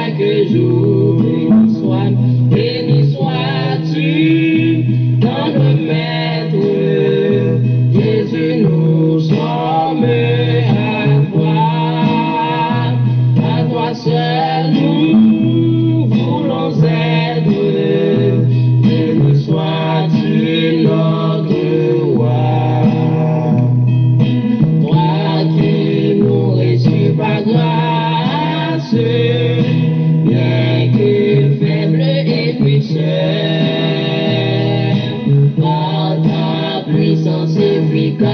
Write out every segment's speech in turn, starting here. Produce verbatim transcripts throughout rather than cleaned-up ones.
chaque jour. Béni sois, béni sois-tu, tendre Maître. Jésus, nous sommes à toi. À toi seul nous voulons être. Béni sois-tu, notre roi. Toi qui nous reçus par grâce, bien que faibles et pécheurs, par ta puissance efficace,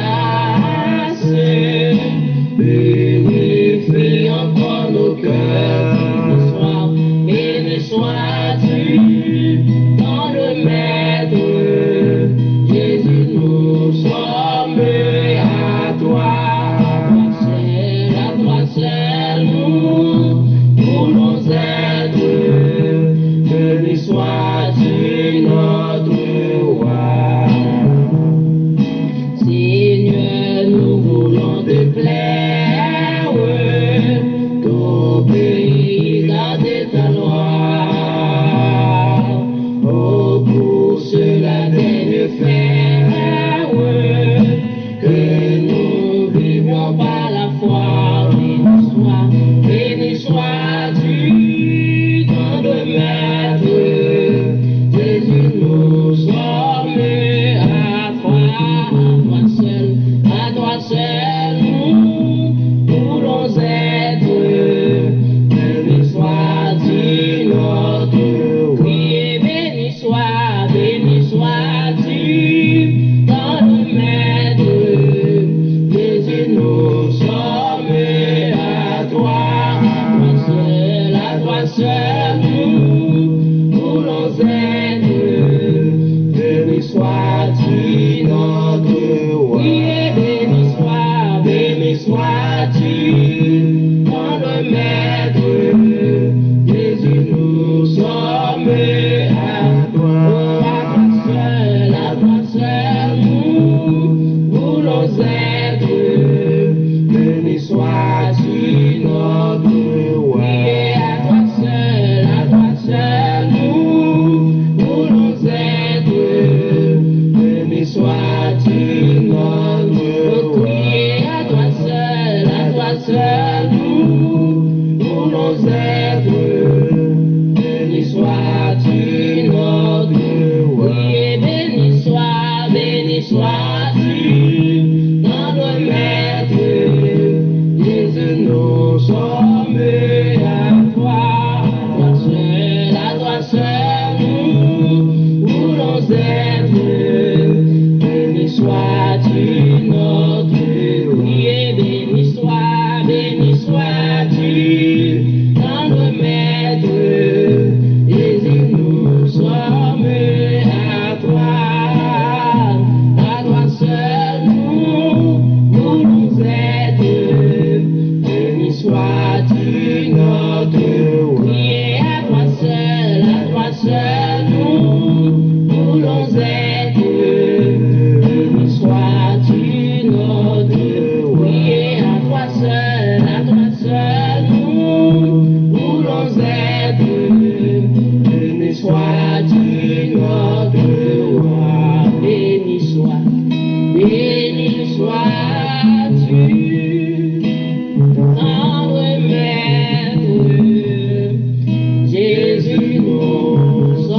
purifie encore nos cœurs. Béni sois, béni sois-tu, tendre Maître. Jésus, nous sommes à toi. À toi seul, à toi seul, nous voulons être. Béni sois-tu, notre roi. Seigneur, nous voulons te plaire, t'obéir, garder ta loi. Oh, pour cela, daigne faire que nous vivions par la foi. Béni sois, béni sois-tu, tendre Maître. Jésus, nous sommes à toi, à toi seul, à toi seul, nous voulons être. Béni sois-tu, notre roi. Béni sois, béni sois-tu, tendre Maître. Jésus, nous sommes à toi, à toi seul, à toi seul, nous voulons être. Béni sois-tu, notre roi. Oui, et béni sois, béni sois-tu, tendre Maître. Jésus, nous sommes à toi. Oh, à toi seul, à toi seul, nous voulons être. Béni sois-tu, notre roi. Oui, et à toi seul, à toi seul, nous voulons être. Béni sois-tu, notre roi. Oui, et à toi seul, à toi seul, nous voulons être. Béni sois-tu, notre roi. Oui, et béni sois, béni sois-tu, notre Maître. Jésus, nous sommes à toi, à toi seul, à toi seul, nous voulons être. Béni sois-tu, notre roi. Oui, et béni sois, béni sois-tu, tendre Maître. Jésus, nous sommes à toi, à toi seul, nous voulons être. Béni sois-tu, notre roi. Oui, et à toi seul, à toi seul, nous voulons être. Béni sois-tu, notre roi. Oui, et à toi seul, à toi seul, nous voulons être. Béni sois-tu, notre roi. Béni sois, béni sois-tu, tendre Maître. Jésus, nous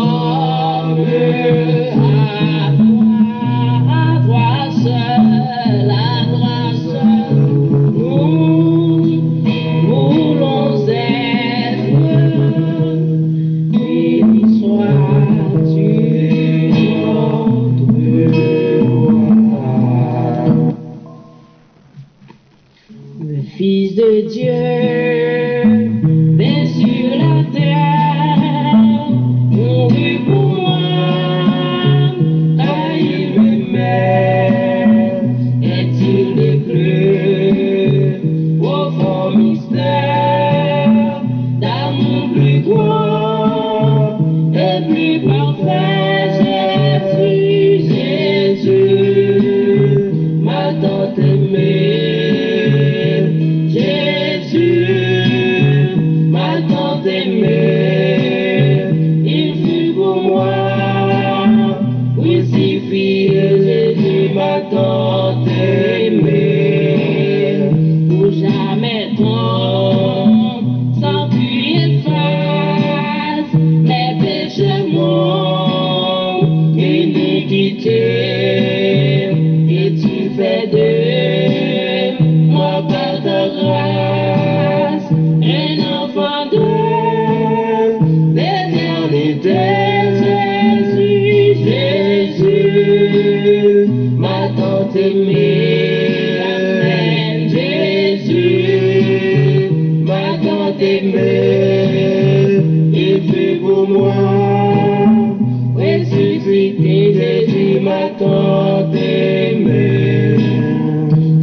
Ressuscité Jésus, ma tante aimée.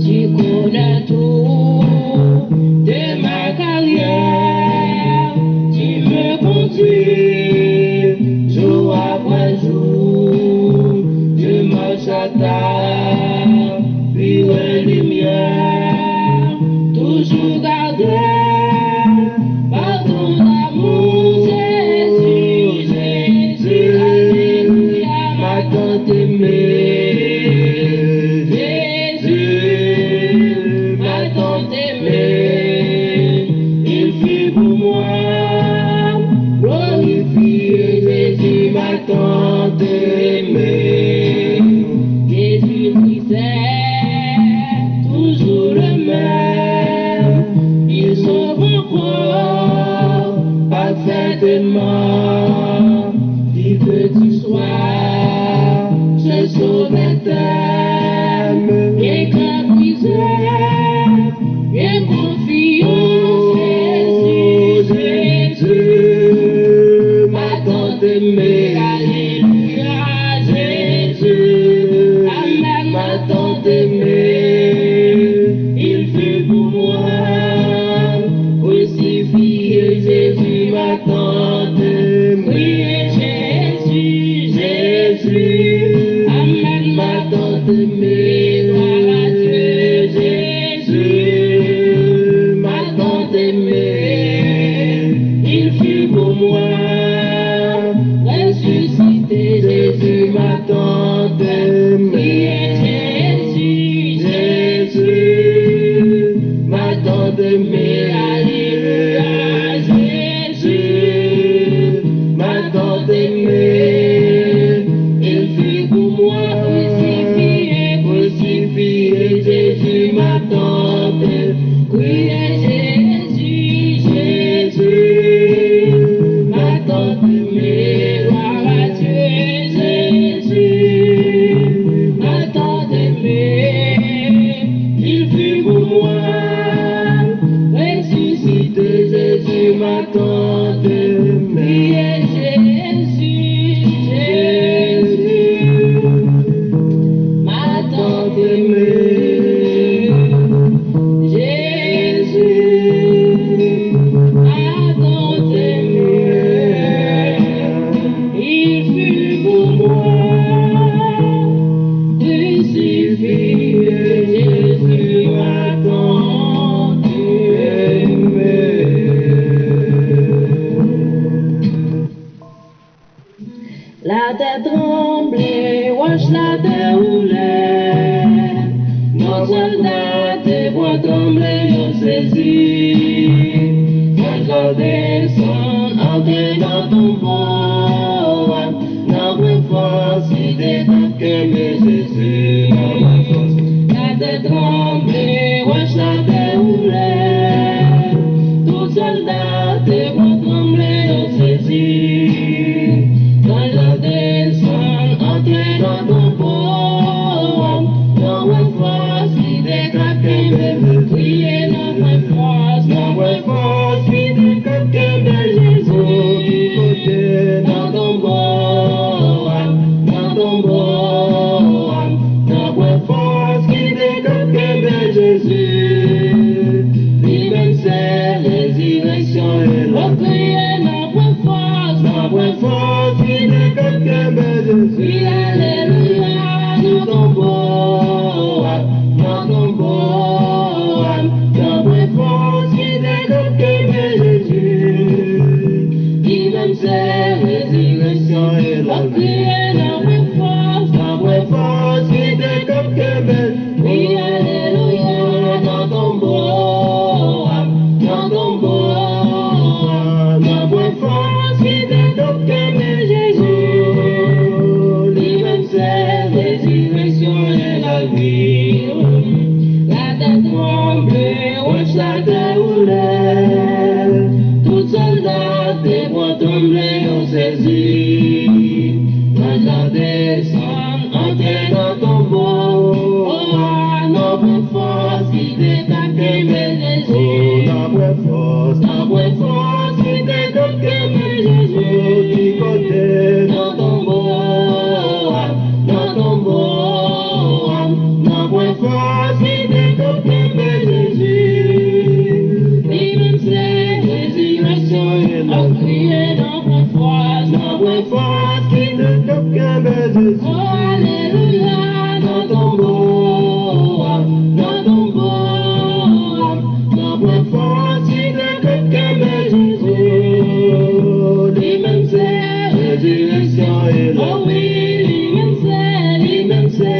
Tu connais tout de ma carrière. Tu me conduis jour après jour. Je marche à ta pure lumière. Toujours gardé par ton amour, Jésus, Jésus, alléluia, ma tante aimée. Jésus, ma tante aimée, il fut pour moi glorifié, Jésus, ma tante aimée. Jésus-Christ est toujours le même, il sauve encore parfaitement. Qui que tu sois, ce Sauveur t'aime, rien qu'à brisé, rien confiance, Jésus, Jésus, ma tante aimée, alléluia, Jésus, amen, ma tante aimée, il fut pour moi crucifié, Jésus, ma tante aimée, Jésus, Jésus, amen, ma tante aimée, gloire à Dieu, Jésus, ma tante aimée, il fut pour moi ressuscité, Jésus, ma tante aimée, Jésus, Jésus, ma tante aimée, alléluia, Jésus, ma tante aimée, il fut pour moi crucifié, crucifié, Jésus, ma tante, criez Jésus, Jésus, ma tante aimée, gloire à Dieu, Jésus, ma tante aimée, il fut pour moi ressuscité, Jésus, ma tante aimée, Jésus, Jésus, ma tante aimée, Jésus, ma tante aimée, il fut pour moi crucifié, Jésus, ma tante aimée. Latè tranble, wòch la te woule. Nan sèl dat te pran tranble, yo sezi. Zanj la desann, antre nan tonbo a. Nan pwen fòs, li te t ap kenbe Jezi. Nan pwen fòs, latè tranble, wòch la te woule. Tout sèl dat te pran tranble, yo sezi. Zanj la desann, antre nan tonbo a. Nan pwen fòs, li te t ap kenbe Jezi. Kriye nan pwen fòs, nan pwen fòs, li te t ap kenbe Jezi. Ki kote? Nan tonbo a, nan tonbo a, nan pwen fòs, ki te t ap kenbe Jezi. Li menm se rezireksyon e lavi. Kriye nan pwen fòs, nan pwen fòs, ki te t ap kenbe Jezi. Wi, alelouya, nan tonbo a, nan tonbo a, nan pwen fòs, ki te t ap kenbe Jezi. Li menm se rezireksyon e lavi. Kriye nan pwen fòs, nan pwen fòs, ki te t ap kenbe Wi, alelouya, nan tonbo a, nan tonbo a, nan pwen fòs ki te t ap kenbe Jezi. Li menm se rezireksyon e lavi. Latè tranble, wòch la te woule. Tout sòlda te pran tranble, yo sezi. Zanj la desann, antre nan tonbo a, nan pwen fòs ki te t ap kenbe Jezi. O, nan pwen fòs, nan pwen fòs ki te t ap kenbe Jezi. Ki Nan pwen fòs, nan pwen fòs, kite n ap kenbe Jezi. O alelouya, nan tonbo a, nan tonbo a, nan pwen fòs, kite n ap kenbe Jezi. Li menm se rezireksyon e lavi. O wi, li menm se, li menm se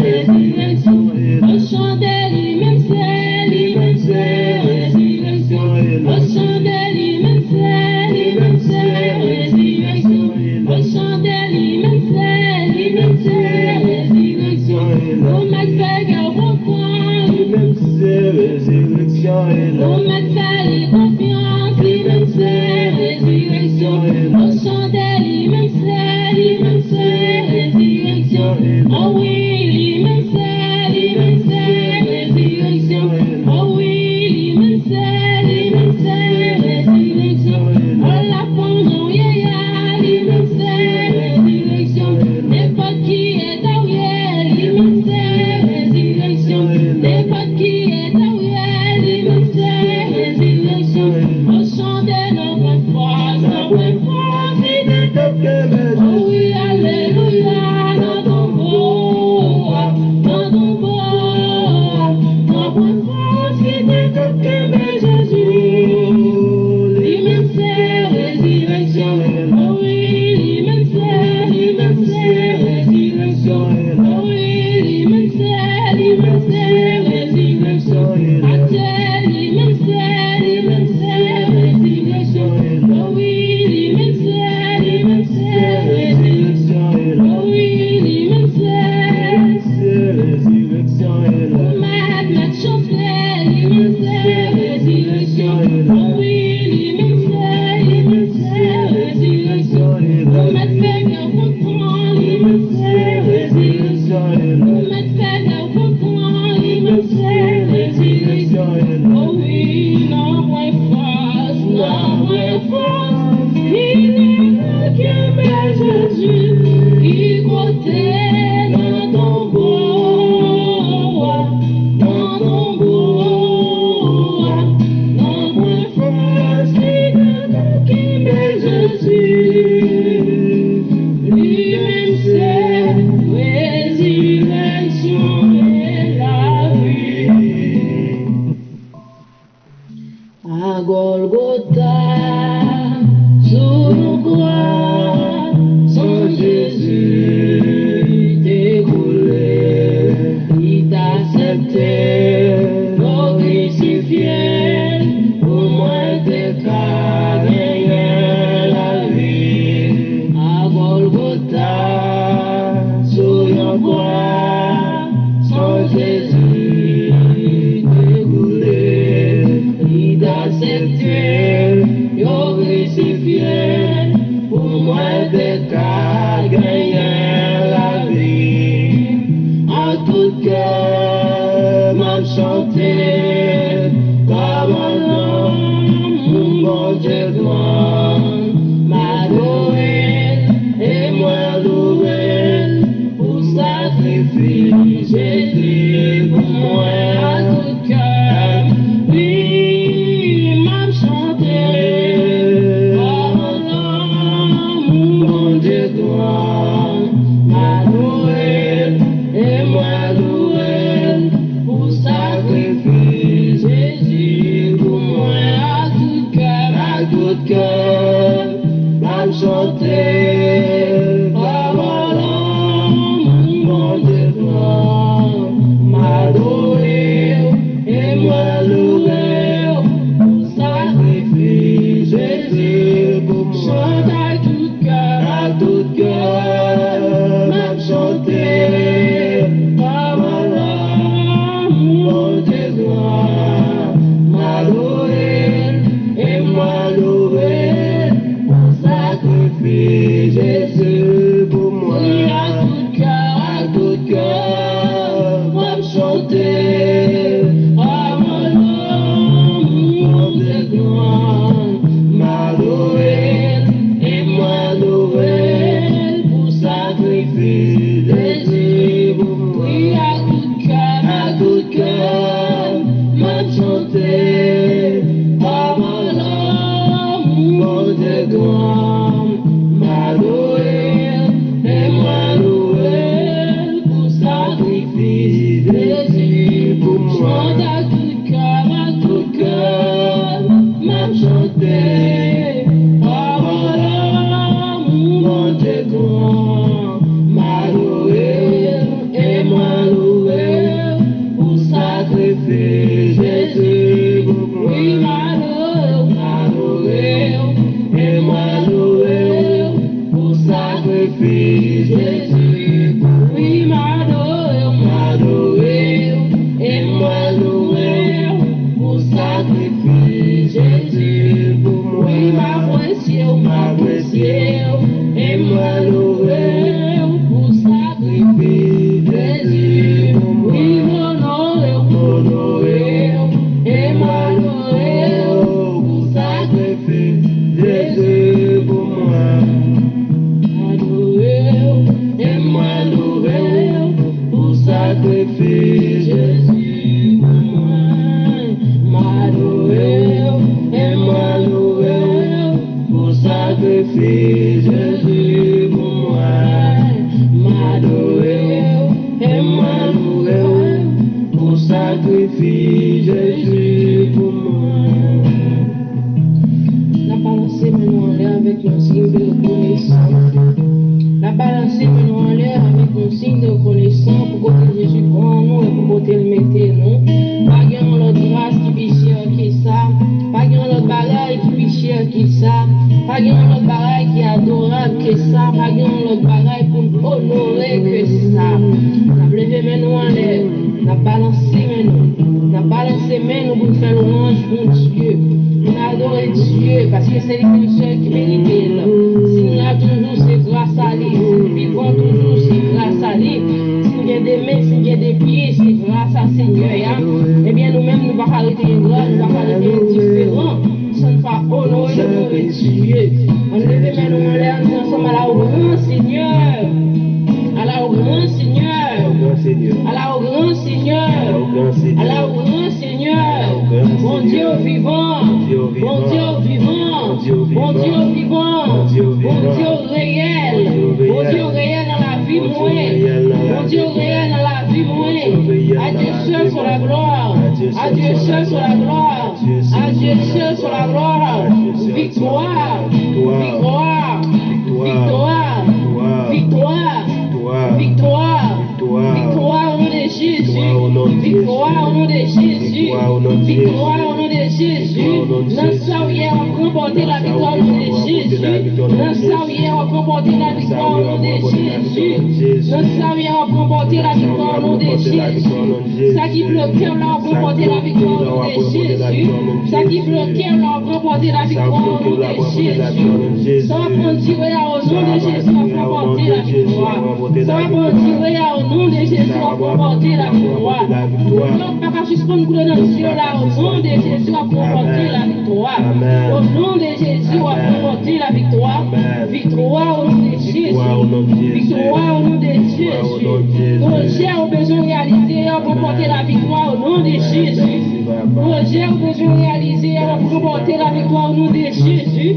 rezireksyon e lavi. O chante, li menm se, li menm se rezireksyon e lavi. O chante, li menm se, li menm se rezireksyon. O chante, li menm se, li menm se rezireksyon. Ou mèt fè kè w kontan. Li menm se rezireksyon. Ou mèt fè li konfyans. Li menm se rezireksyon. O chante, li menm se, li menm se rezireksyon. O wi, li menm se, li menm se rezireksyon. O wi, li menm se, li menm se rezireksyon. O la pandan w ye a, li menm se rezireksyon. Nenpòt ki eta w ye, li menm se rezireksyon. Nenpòt ki eta w ye, li menm se rezireksyon. O chante nan pwen fòs, nan pwen fòs, li te tap kenbe. O wi, alelouya, nan tonbo a, nan tonbo a, nan pwen fòs, li te tap kenbe Jezi. Li menm se rezireksyon. O wi, li menm se, li menm se rezireksyon. O wi, li menm se, li menm se rezireksyon. Atè, li menm se, li menm se rezireksyon. O wi, li menm se, li menm se rezireksyon. O wi, li menm se, li menm se rezireksyon. Ou mèt, mèt chante, li menm se rezireksyon. O wi, li menm se, li menm se rezireksyon. Ou mèt fè kè w kontan, li menm se rezireksyon. Ou mèt fè kè w kontan, li menm se rezireksyon. O wi, nan pwen fòs, nan pwen fòs, li te kenbe Jezi, ki kote nan tonbo a, nan tonbo a, nan pwen fòs, li te kenbe Jezi. Li menm se rezireksyon e lavi. A Gòlgota, sou yon kwa, san Jezi te koule, li t aksepte yo krisifye l pou mwen te ka genyen lavi. A Gòlgota, sou yon kwa, san Jezi te koule, li t aksepte yo krisifye l pou mwen te ka genyen lavi. Ak tout kè m ap chante, kòman lanmou Bondye gran, m adore l e mwen louwe l pou sakrifis Jezi pou mwen. Ak tout kè m, wi, m ap chante, kòman lanmou Bondye gran, m adore l e mwen louwe l pou sakrifis Jezi pou mwen. Ak tout kè m, ak tout kè m, m ap chante, kòman lanmou Bondye gran, m adore l e mwen louwe l pou sakrifis Jezi pou mwen. Chante ak tout kè, ak tout kè m ap chante, kòman lanmou Bondye gran, m adore l e mwen louwe l pou sakrifis Jezi pou mwen. Ak tout kè, ak tout kè m ap chante, kòman lanmou Bondye gran, m adore l e mwen louwe l pou sakrifis Jezi pou mwen. Wi, ak tout kè m, ak tout kè m, m ap chante, kòman lanmou Bondye gran. Jezi pou mwen, m adore w e m louwe w pou sakrifis Jezi pou mwen. N ap balanse men nou anlè avèk yon siy de rekonesans. N ap balanse men nou anlè avèk yon siy de rekonesans pou kote Jezi pran nou e pou kote l mete nou. Pa gen yon lòt gras ki pi chè ke sa. Pa gen yon lòt bagay ki pi chè ke sa. Pa gen yon lòt bagay ki adorab ke sa. Pa gen yon lòt bagay pou n onore ke sa. N ap leve men nou anlè. N ap balanse men nou. N ap balanse men nou pou n fè lwanj pou Dye. Pou n adore Dye, paske se li menm sèl ki merite l. Si n la toujou, se gras a li. Si n vivan toujou, se gras a li. Si n gen de men, si n gen de pye, se gras a Senyè a. Ebyen, nou menm, nou pa ka rete engra, nou pa ka rete endiferan. San n pa onore le non de Dye. Ann leve men nou anlè, ann di ansanm, à la au grand Seigneur. À la au grand Seigneur. À la au grand Seigneur. À la au grand Seigneur. À la au grand Seigneur. Bondye vivan. Bondye vivan. Bondye vivan. Bondye reyèl. Bondye reyèl nan lavi mwen. Bondye reyèl nan lavi mwen. À Dieu seul soit la gloire. À Dieu seul soit la gloire. À Dieu seul soit la gloire. Viktwa. Viktwa. Viktwa. Viktwa. Viktwa. Viktwa au nom de Jésus. Viktwa au nom de Jésus. Viktwa au nom de Jésus. Nan sa w ye, w ap ranpòte laviktwa au nom de Jésus. Nan sa w ye, w ap ranpòte laviktwa au nom de Jésus. Nan sa w ye, w ap ranpòte laviktwa au nom de Jésus. Sa ki bloke w la, w ap ranpòte laviktwa au nom de Jésus. Sa ki bloke w la, w ap ranpòte laviktwa au nom de Jésus. Sa w ap andire a, au nom de Jésus, w ap ranpòte laviktwa. Sa w ap andire a, au nom de Jésus, w ap ranpòte laviktwa. Dlo pa ka sispann koule nan zye w la, au nom de Jésus, w ap ranpòte laviktwa. Au nom de Jésus, w ap ranpòte laviktwa. Viktwa au nom de Jésus. Viktwa au nom de Jésus. Pwojè ou bezwen reyalize a, w ap ranpòte laviktwa au nom de Jésus. Pwojè ou bezwen reyalize a, w ap ranpòte laviktwa au nom de Jésus.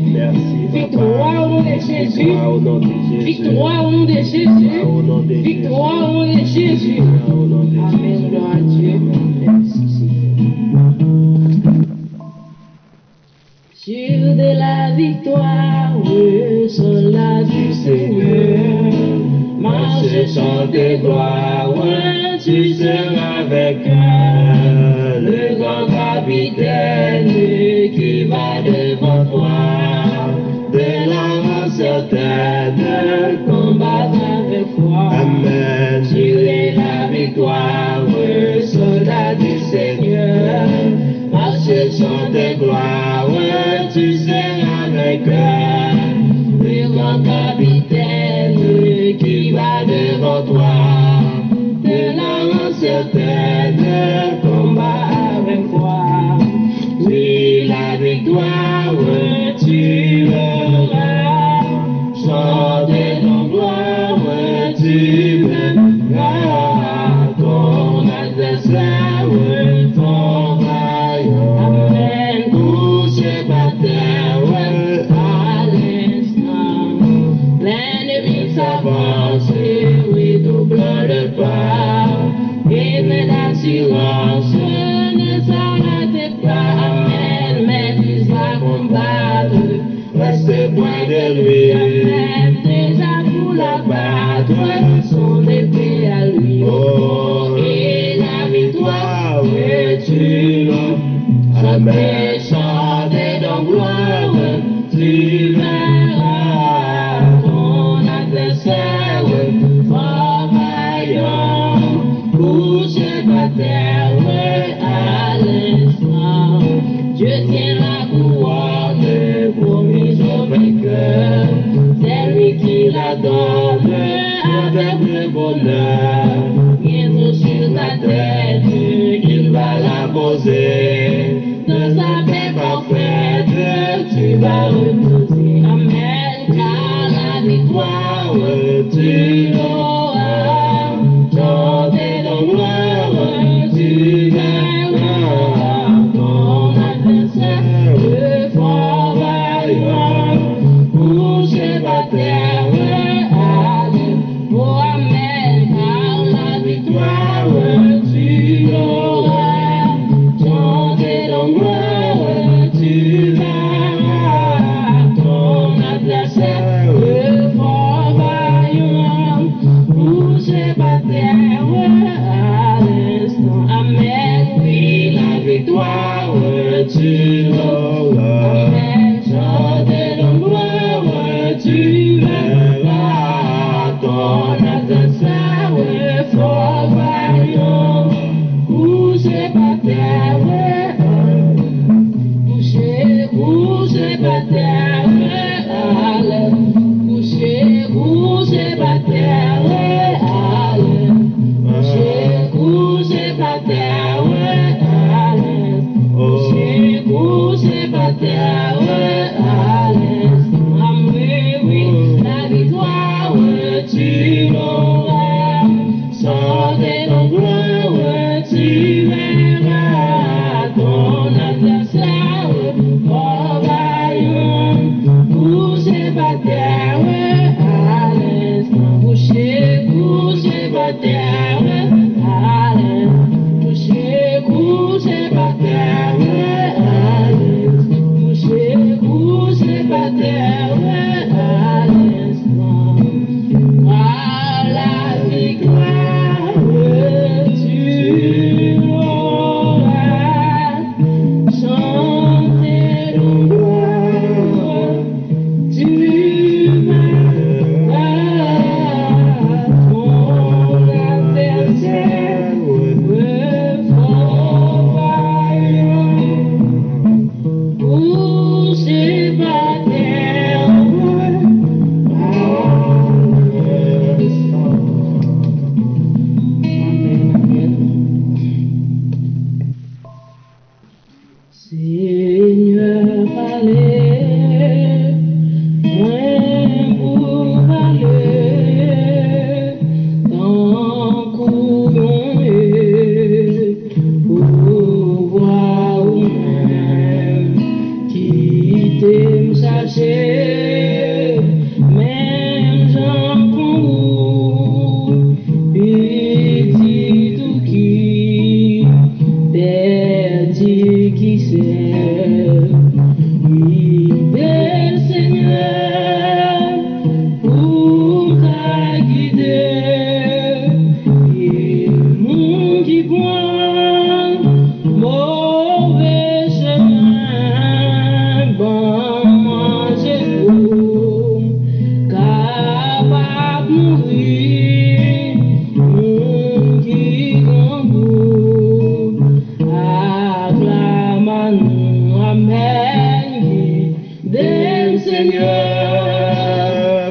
Viktwa au nom de Jésus. Viktwa au nom de Jésus. Viktwa au nom de Jésus. Amèn. Glwa a Dye. Mèsi, Senyè. Sur de la victoire, soldat du Seigneur, marche, chante gloire, tu seras vainqueur. Le grand capitaine qui va devant toi, te la rend certaine, combat avec foi. Amen. Tu es la victoire, soldat du Seigneur. Marche, chante gloire, tu seras vainqueur. Le grand capitaine qui va devant toi, te la rend certaine, combat avec foi. Oui, la victoire, tu l'auras. Chante ton gloire, tu vaincras. Ton adversaire, ton vaillant. Amen. Couché par terre, à l'instant. L'ennemi s'avance, redoublant le pas. Et plein d'assurance, ne s'arrête pas. Amen. Mais il va combattre. Reste près de lui. Déjà pour l'abattre, son épée à lui. Oh, et la victoire, tu l'as. Amen. Chante ton gloire, tu verras ton adversaire, fort vaillant, couché par terre à l'instant. Dieu tient la couronne promise au vainqueur. C'est lui qui la donne avec le bonheur. Bientôt sur ta tête, il va la poser. Dans sa paix parfaite, tu vas reposer. Amen. Car la victoire, tu l'auras. Chante ton gloire, tu verras ton adversaire, le fort vaillant, couché Ton advèsè, wi, fò vayan. Kouche pa tè, wi. Kouche, kouche pa tè, wi, alèz. Kouche, kouche pa tè, wi, alèz. Kouche, kouche pa tè, wi, alèz. Kouche, kouche pa tè, wi, alèz. Mwen wi, laviktwa, wi, tu l'auras. Sortez ton gloire, tu verras ton adversaire, fort vaillant. Kouche pa tè, wi, alèz. Kouche, kouche pa tè, wi, alèz. Kouche, kouche pa tè, wi, alèz. Kouche, kouche pa tè, wi, alèz. Par la victoire, tu auras chanté de gloire. Tu vas battre ton adversaire, le fort vaillant. Kouche pa tè, wi, alèz. Amèn, amèn. Senyè, pale, mwen pou pale, tankou yon e pouvwa ou menm. Kite m chache menm jan kon ou, pitit ou ki pèdi, ki sèl. Gide, Senyè, pou m ka gide, e moun ki pran move chemen, ban m manje pou m kapab nouri moun ki grangou. Aklame nou, amèn. Gide m, Senyè,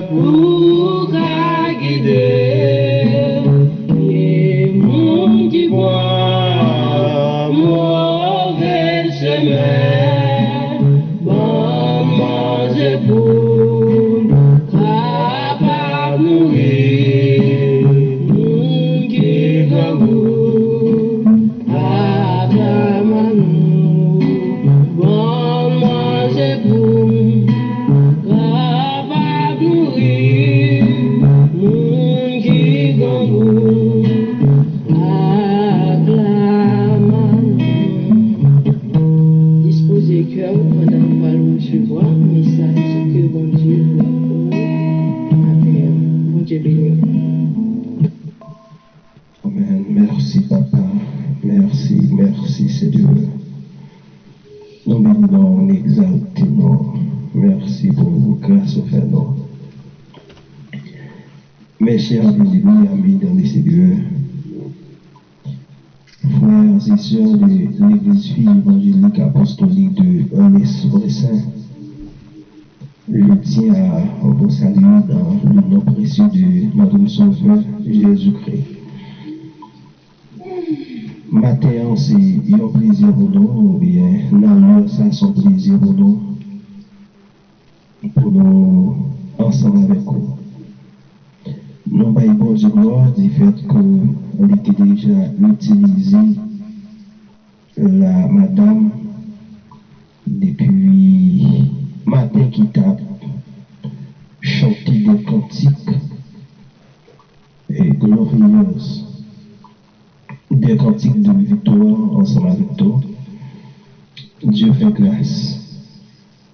pou w ka gide m, e moun ki pran move chemen, ban m manje pou m kapab nouri moun ki grangou. Aklame nou, ban manje pou m kapab nouri moun ki grangou. Aklame nou. Dispoze kè w pandan nou pral resevwa mesaj ke Bondye voye pou nou maten an. Bondye beni w. Amen. Merci, Papa. Merci, merci, Seigneur. Nou beni non, nou egzalte non. Merci pour grâce ou fè non. Mes chers bien-aimés, amis dans le Seigneur, frères et sœurs de l'Église Fille Évangélique Apostolique de l'Esprit Saint, je tiens à vous saluer dans le nom précieux de notre Sauveur Jésus-Christ. Maten an, se yon plezi pou nou, oubyen nan lè sa, se yon plezi pou nou, pou nou ansanm avèk ou. Nou bay Bondye glwa di fèt ke li te deja itilize la madanm depi maten ki t ap chante de kantik e gloriyez, de kantik de viktwa ansanm avèk tou. Dye fè gras.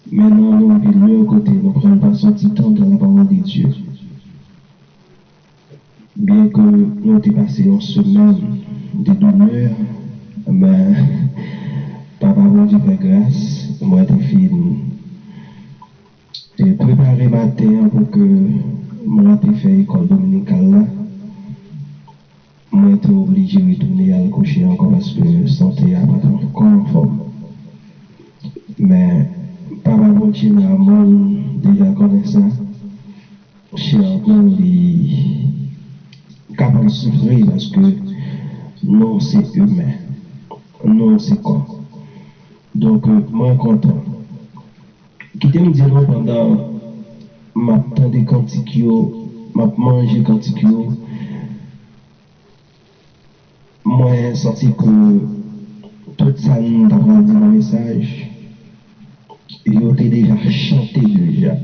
Mentnan, nou rive lè kote nou pral pase yon ti tan dans la parole de Dieu. Byen ke nou te pase yon semèn de doulè, men Papa Bondye fè gras, mwen te fin Te prepare maten an pou ke mwen te fè ekòl dominikal la. Mwen te oblije retounen al kouche ankò paske sante a pa t ankò anfòm. Men, Papa Bondye nan amou l deja konnen sa. Chè nou li kapab soufri paske nou se imen, nou se kò. Donk, mwen kontan. Kite m di nou pandan m ap tande kantik yo, m ap manje kantik yo, mwen santi ke tout sa n ta pral di nan mesaj, yo te deja chante deja.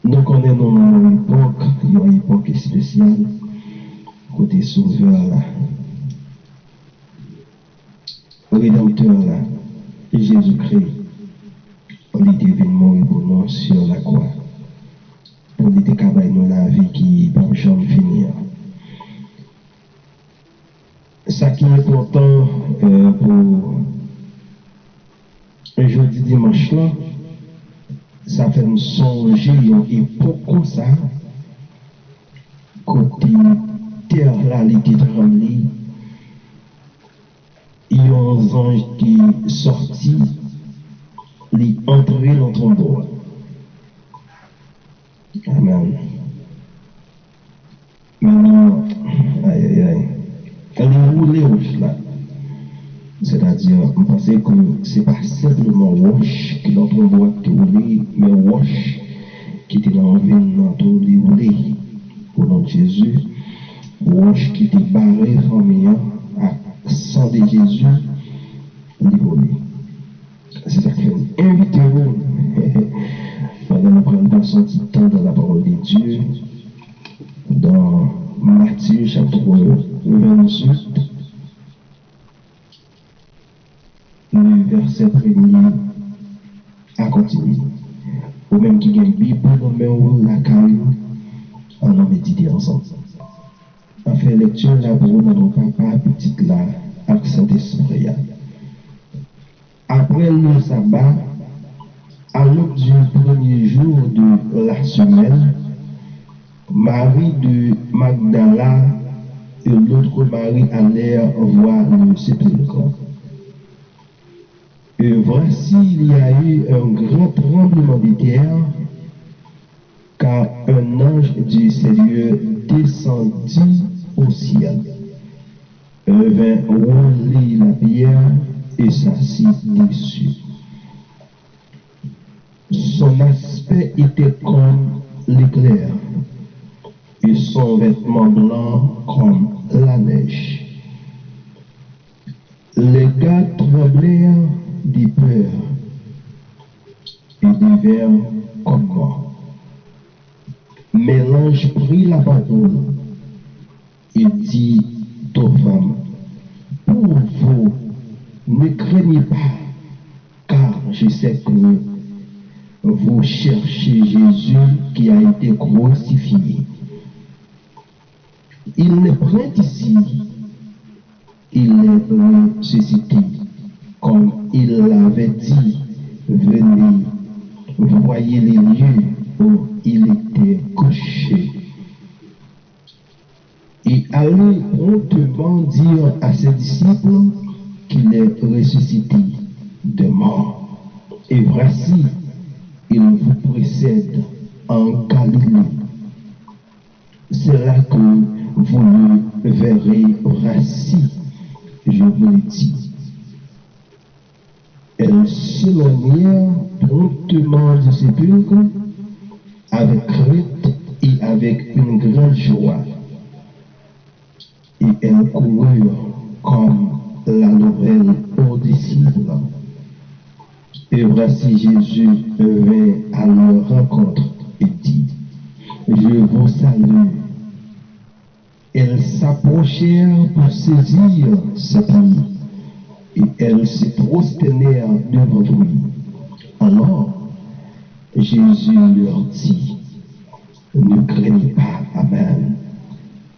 Nou konnen nou nan yon epòk, yon epòk espesyal, kote Sovè la, Redanmtè la, Jezikri, li te vin mouri pou nou sou lakwa, pou li te ka bay nou lavi ki p ap janm fini an. Sa ki enpòtan, eh, pou jodi dimanch lan, sa fè m sonje yon epòk konsa, kote tè la li te tranble, yon zanj te sòti, li antre nan tonbo a. Amèn. Men, ayayay. Li woule wòch la. Sètadi, m panse ke se pa senpleman wòch ki nan tonbo a ki te woule, men wòch ki te nan venn nan tou, li woule. O non de Jezi, wòch ki te bare fanmi an ak san de Jezi, li woule. Se sa k fè m envite w, pandan nou pral pase yon ti tan dans la parole de Dieu, dans Matthieu chapitre vingt-huit, le verset premier à continuer. Ou menm ki gen Bib ou nan men w lakay ou, ann nou medite ansanm. Anfen, lekti la pou ou nan non Papa, Pitit la, ak Sentespri a. Après le sabbat, à l'aube du premier jour de la semaine, Marie de Magdala et l'autre Marie allèrent voir le sépulcre. Et voici, il y a eu un grand tremblement de terre, car un ange du Seigneur descendit au ciel, vint rouler la pierre et s'assit dessus. Son aspect était comme l'éclair, et son vêtement blanc comme la neige. Les gardes tremblèrent de peur et devinrent comme morts. Mais l'ange prit la parole et dit aux femmes, pour vous, ne craignez pas, car je sais que vous cherchez Jésus qui a été crucifié. Il n'est point ici, il est ressuscité, comme il l'avait dit, venez, voyez les lieux où il était couché. Et allez promptement dire à ses disciples qu'il est ressuscité de mort. Et voici, il vous précède en Galilée. C'est là que vous le verrez, voici, je vous le dis. Elles s'éloignèrent promptement du sépulcre avec crainte et avec une grande joie. Et elles coururent comme la nouvelle aux disciples. Et voici Jésus vint à leur rencontre et dit, je vous salue. Elles s'approchèrent pour saisir ses pieds, et elles se prosternèrent devant lui. Alors Jésus leur dit, ne craignez pas, amen.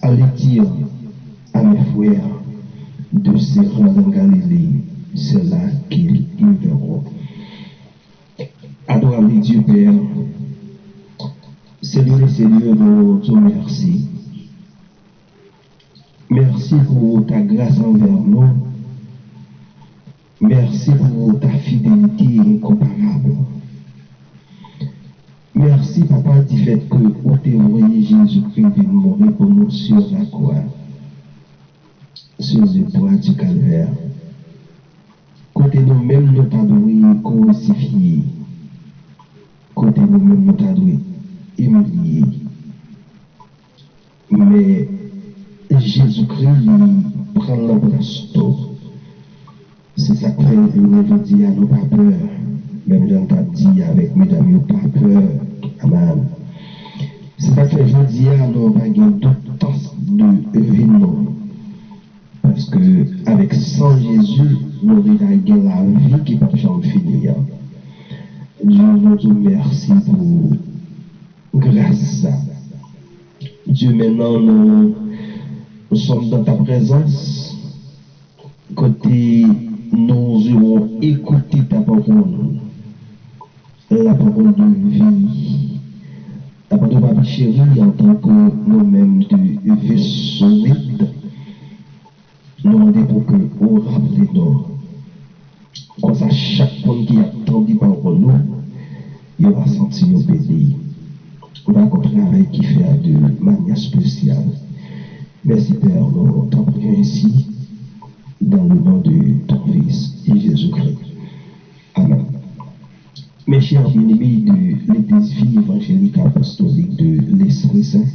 Allez dire à mes frères de se rendre en Galilée, c'est là qu'ils me verront. Wi, Dye Pè, Senyè dè senyè, nou di w mèsi. Mèsi pou ta gras anvè nou. Mèsi pou ta fidelite enkonparab. Mèsi, Papa, difèt ke ou te voye Jezikri vin mouri pou nou sur la croix, sur le bois du calvaire. Kote nou menm nou ta dwe krisifye, kote nou menm nou ta dwe imilye. Men Jezikri, li pran laplas nou. Se sa k fè jounen jodi a nou pa pè. Menm jan l t ap di avèk medam yo, pa pè. Amen. Se sa k fè jodi a nou pa gen dout de vin nou. Paske avèk san Jezi, nou deja gen lavi ki p ap janm fini an. Dye, nou di w mèsi pou gras sa. Dye, mentnan nou, nous sommes dans ta présence, kote nous irons écouter ta parole, la parole de vie. La parole de Papi Cheri, antanke nou menm de ve solid, nou mande pou ke ou raple nou. Konsa, chak moun ki ap tande pawòl ou, yo va santi yo beni. Ou va konn travay ki fè a de manyè espesyal. Mèsi, Pè, nou t'en prions ainsi, dans le nom de ton Fils, Jésus-Christ. Amen. Mes chers bien-aimés de l'Église Vie Évangélique Apostolique de l'Esprit Saint,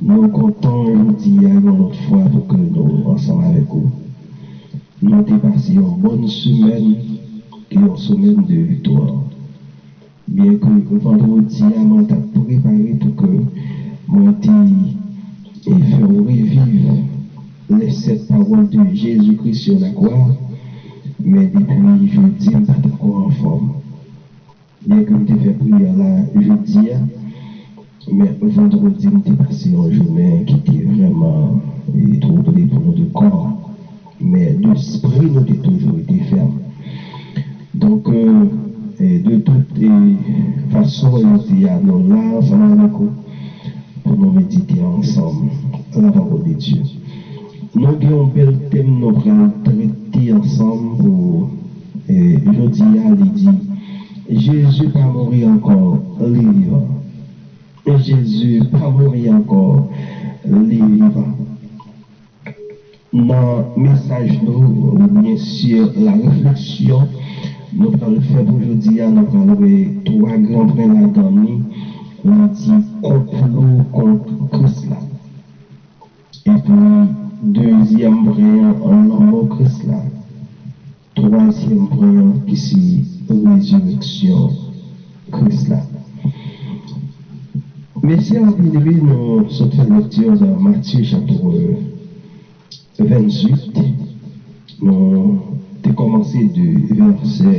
nou kontan jodi a yon lòt fwa pou ke nou ansanm avèk ou. Nou te pase yon bòn semèn, yon semèn de viktwa. Byenke vandredi a mwen t ap prepare pou ke mwen te, e, fè w reviv les sept paroles de Jésus-Christ sur la croix, men depi jedi m pa t ankò anfòm. Byenke m te fè priyè la jedi a, men vandredi m te pase yon jounen ki te vrèman, e, twouble pou nou de kò, men de espri nou te toujou rete fèm. Donk, e, e, de tout, e, fason, jodi a nou la ansanm avèk ou pou nou medite ansanm la parole de Dieu. Nou gen yon bèl tèm nou pral trete ansanm pou, e, jodi a, li di, Jezi pa mouri ankò, li vivan. Jezi pa mouri ankò, li vivan. Nan mesaj nou, oubyen sur la réflexion nou pral fè pou jodi a, nou pral wè twa gran pwen ladan li, li di konplo kont Kris la. Epi, dezyèm pwen an, lanmò Kris la. Twazyèm pwen an, ki se rezireksyon Kris la. Mes chers bien-aimés, nou sot fè lekti nan Matye chapit venntuit. Nou te kòmanse de vèsè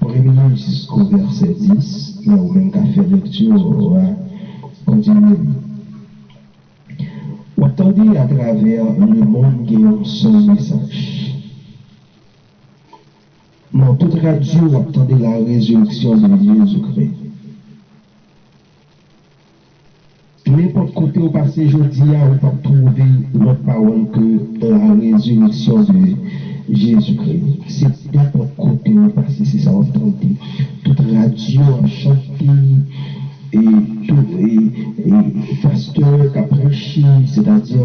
premye jisko vèsè dis, men ou menm k ap fè lekti a, kontinye li. W ap tande atravè lemonn gen yon sèl mesaj. Nan tout radyo, w ap tande la résurrection de Jésus-Christ. Nenpòt kote w pase jodi a, ou p ap twouve lòt pawòl ke la résurrection de Jésus-Christ. Se nenpòt kote w pase, se sa w ap tande. Tout radyo ap chante, e tout, e, e pastè k ap preche, sètadi,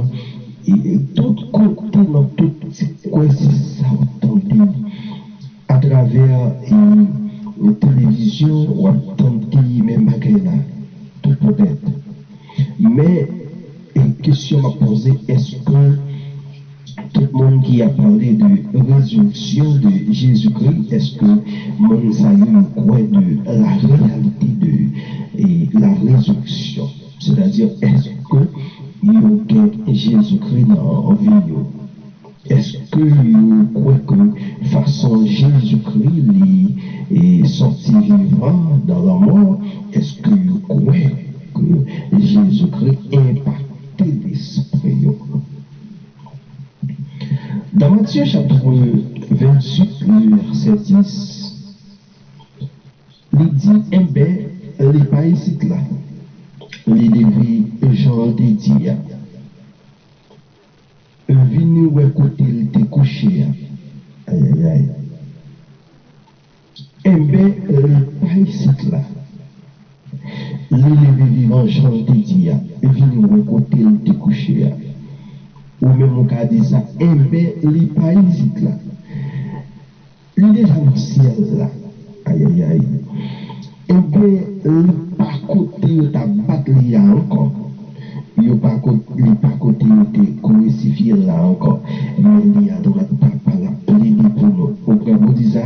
e, e tout kote, nan tout ti kwen, se sa w ap tande. Atravè, e, televizyon, w ap tande menm bagay la, tout poutèt. Men, e, kesyon m ap poze, èske tout moun ki ap pale de rezireksyon de Jezikri, èske moun sa yo, yo kwè de la réalité de, e, la résurrection? Sètadi, èske yo gen Jezikri nan vi yo? Èske yo kwè ke fason Jezikri li, e, sòti vivan nan lanmò, èske yo kwè ke Jezikri enpakte lespri yo? Dans Matthieu chapitre vingt-huit, le verset dix, Li di, enben, li pa isit la. Li leve jan l te di a. Vini wè kote l te kouche a. Ayayay. Enben, li pa isit la. Li leve vivan jan l te di a. Vini wè kote l te kouche a. Ou menm ou ka di sa, enben, li pa isit la. Li deja nan syèl la. Ayayay. Enben, li pa kote yo t ap bat li a ankò. Yo pa ko-, li pa kote yo te kwisifye l la ankò. Men li adwat Papa l ap plede pou nou. Ou prè pou di sa?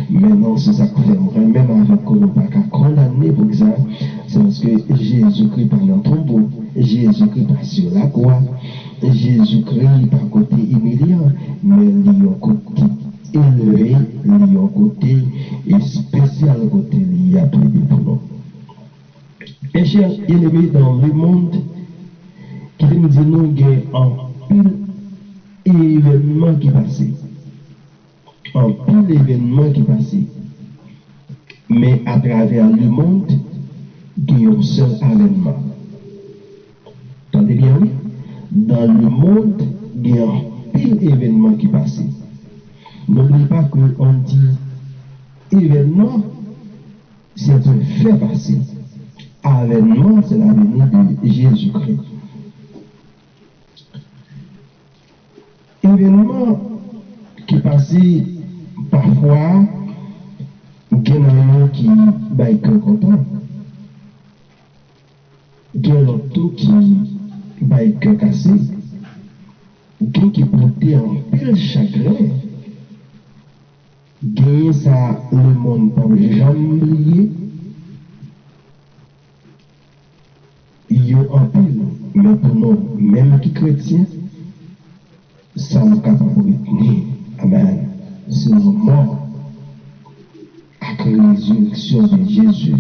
Men non, se sa k fè m renmen m avèk ou, nou pa ka kondane pou sa. Se paske Jezikri pa nan tonbo. Jezikri pa sou lakwa. Jezikri pa kote imilyan, men li yon kote elve, li yon kote espesyal kote li ap plede pou nou. Mes chers bien-aimés, dans le monde, kite m di nou gen anpil evènman ki pase. Anpil evènman ki pase. Men atravè lemonn, gen yon sèl avènman. Tande byen, wi. Dans le monde, gen anpil evènman ki pase. N'oubliez pas que on dit événement, c'est un fait passé. Avènman, c'est la venue de Jésus-Christ. Evènman ki pase, pafwa, gen nan yo ki bay kè kontan. Gen lòt tou ki bay kè kase. Gen ki pote anpil chagren. Genyen sa lemonn p ap janm bliye. Yo anpil, men pou nou menm ki kretyen, sa nou kapab retni, amèn, se lanmò ak rezireksyon de Jezi.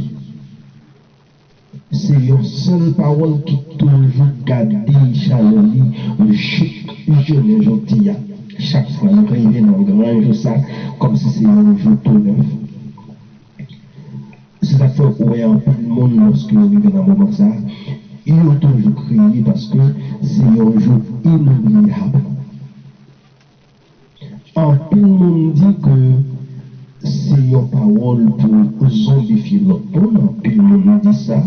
Se yon sèl pawòl ki toujou gade chalè li jouk jounen jodi a. Chak fwa nou rive nan gran jou sa, kòmsi se yon jou tou nèf. Se sa k fè ou wè anpil moun, lòske yo rive nan moman sa, yo toujou kriye paske se yon jou inoubliyab. Anpil moun di ke se yon pawòl pou zonbifye lòt moun, anpil moun di sa.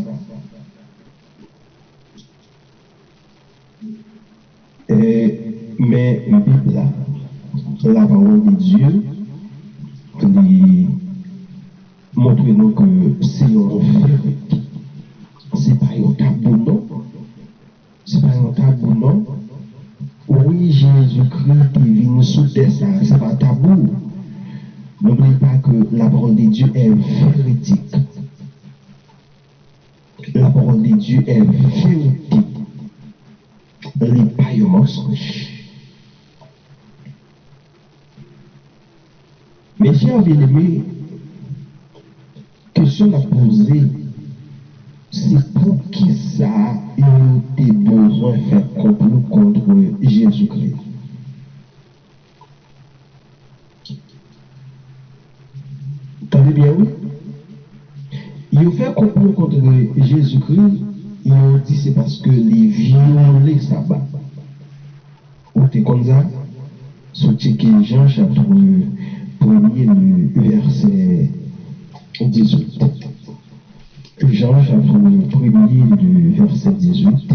E, men Bib la, la parole de Dieu, li montre nou ke se yon verite. Se pa yon tabou, non. Se pa yon tabou, non. Wi, Jezikri te vin sou tè sa, se pa tabou. N'oubliez pas que la parole de Dieu est véridique. La parole de Dieu est vérité. Li pa yon mansonj. Mes chers bien-aimés, kesyon n ap poze, se poukisa yo te bezwen fè konplo kont Jezikri? Tande byen, wi. Yo fè konplo kont Jezikri, yo di se paske li vyole Saba. Ou te konn sa? Si w tcheke Jan chapit premye, le vèsè dizuit. Jan chapit premye, le vèsè dizuit.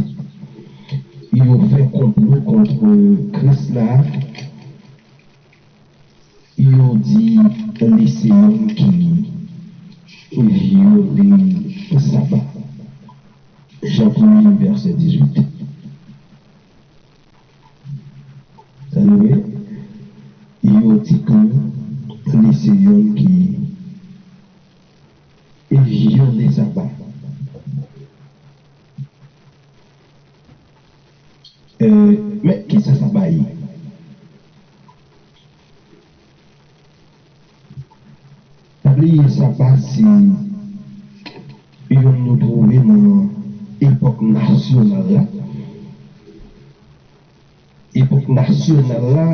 Yo fè konplo kont Kris la. Yo di li se moun ki vyole Saba. Jan premye, vèsè dizuit. Sa nou wè? Yo di ke li se moun ki vyole Saba. Eh, men kisa Saba ye? Pa bliye Saba se yon nou twouve nan epòk nasyonal la. Epòk nasyonal la,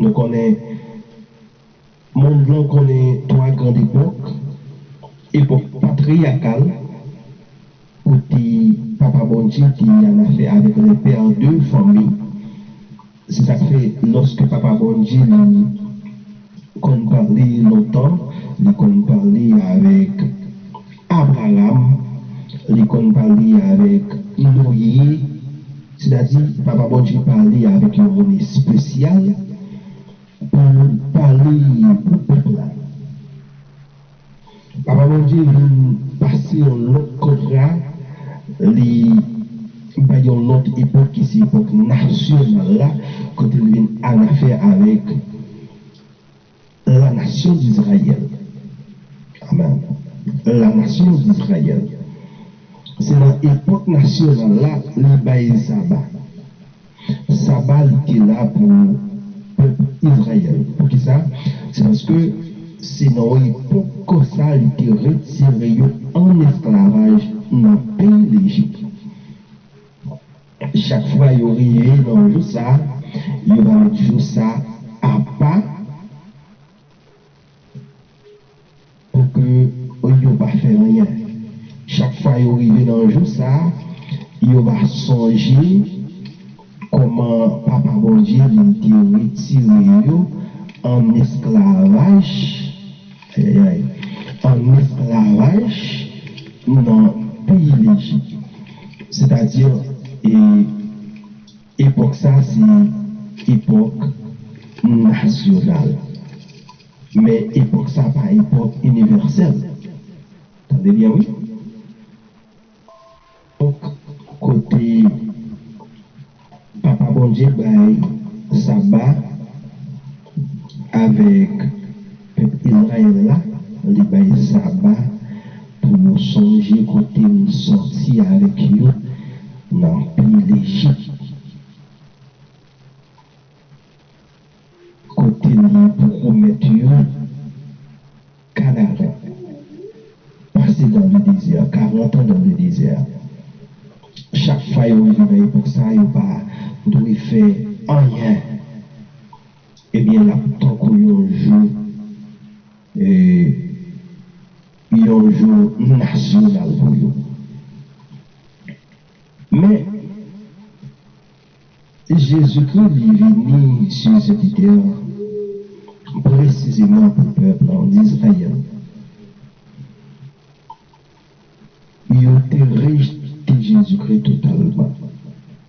nou konnen, mond lan konnen twa gran epòk. epòk patriyakal, kote Papa Bondye te annafè avèk les pères de famille. Se sa k fè, lòske Papa Bondye li konn pale lontan, li konn pale avèk Abraram, li konn pale avèk Noye, sètadi Papa Bondye pale avèk yon moun espesyal pou pale pou pèp la. Papa Bondye vin pase yon lòt kontra, li bay yon lòt epòk ki se epòk nasyonal la, kote li vin annafè avèk la nation d'Israël. Amen. La nation d'Israël. Se nan epòk nasyonal la, li bay saba. Saba, li te la pou pèp Izrayèl. Poukisa? Se paske se nan yon epòk konsa li te retire yo an esklavaj nan peyi Lejip. Chak fwa yo rive nan jou sa a, yo va met jou sa a apa pou ke yo pa fè anyen. Chak fwa yo rive nan jou sa a, yo va sonje kòman Papa Bondye li te retire yo an esklavaj, ayayay, an esklavaj nan peyi Lejip. Sètadi, e, epòk sa se epòk nasyonal. Men epòk sa pa epòk inivèsèl. Tande byen, wi. Epòk kote Papa Bondye bay saba avèk pèp Izrayèl la, li bay saba pou yo sonje kote l sòti avèk yo nan peyi Lejip. Kote li pwomèt yo Kanaran. Pase dans le désert, quarante ans dans le désert. Chak fwa yo rive nan epòk sa a, yo pa dwe fè anyen. Ebyen, l ap tankou yon jou, e, yon jou nasyonal pou yo. Men, Jezikri, li vini sou sèt tè presizeman pou pèp la, Izrayèl. Yo te rejte Jezikri totalman,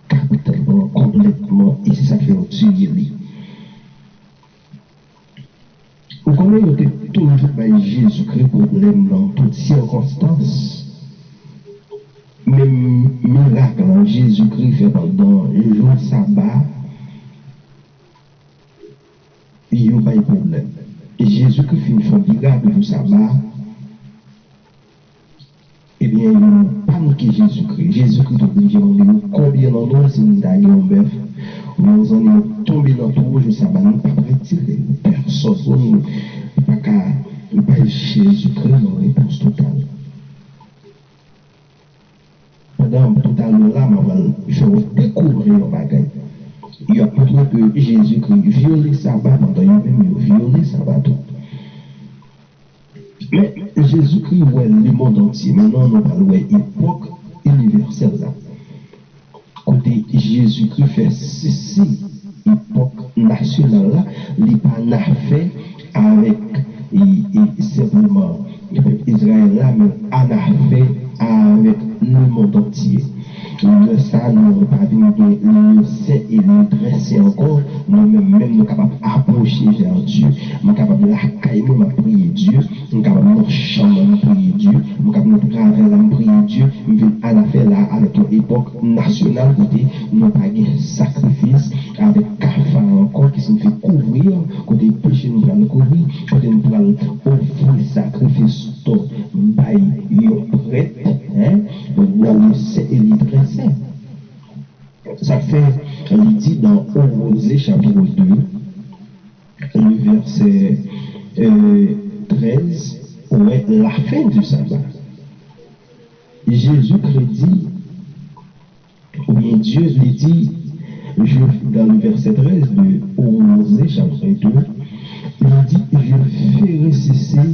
kapitalman, konplètman, e se sa k fè yo tiye li. Ou konnen yo te toujou bay Jezikri pwoblèm nan tout sikonstans. Menm mirak lan Jezikri fè pandan jou saba, yo bay pwoblèm. Jezikri fin fè yon mirak jou saba, Ebyen, yo panike Jezikri. Jezikri te oblije mande yo, "Konbyen nan nou, si nou ta gen yon bèf oubyen yon zanmi, nou tonbe nan twou jou saba, nou p ap retire l pèsòn, nou pa ka bay Jezikri yon repons total." Pandan m tout alè la, m ap pral fè w dekouvri yon bagay. Y ap montre ke Jezikri vyole saba pandan yo menm yo vyole saba tou. Men, Jezikri wè lemonn antye. Mentnan, nou pral wè epòk inivèsèl la. Kote Jezikri fè sesi epòk nasyonal la, li pa annafè avèk, e, e, senpleman pèp Izrayèl la, men annafè avèk lemonn antye. Lè sa a, nou pa vin gen le Saint et le Très Saint ankò. Nou menm, menm nou kapab apwoche vè Dye. Mwen kapab lakay mwen, m ap priye Dye. Mwen kapab nan chanm mwen, m priye Dye. Mwen kapab nan travay la, m priye Dye. M vin annafè la avèk yon epòk nasyonal kote nou pa gen sakrifis avèk kafa ankò, ki siyifi kouvri, kote peche nou pral kouvri, kote nou pral ofri sakrifis tou bay yon prèt, hein, dans le Saint et le Très Saint. Sa fè, li di nan Oze chapit de, le vèsè, euh, trèz, ou wè la fin du sabbat. Jezikri di, oubyen Dye, li di, je, dans le verset treize de Oze chapit de, li di, "Je ferai cesser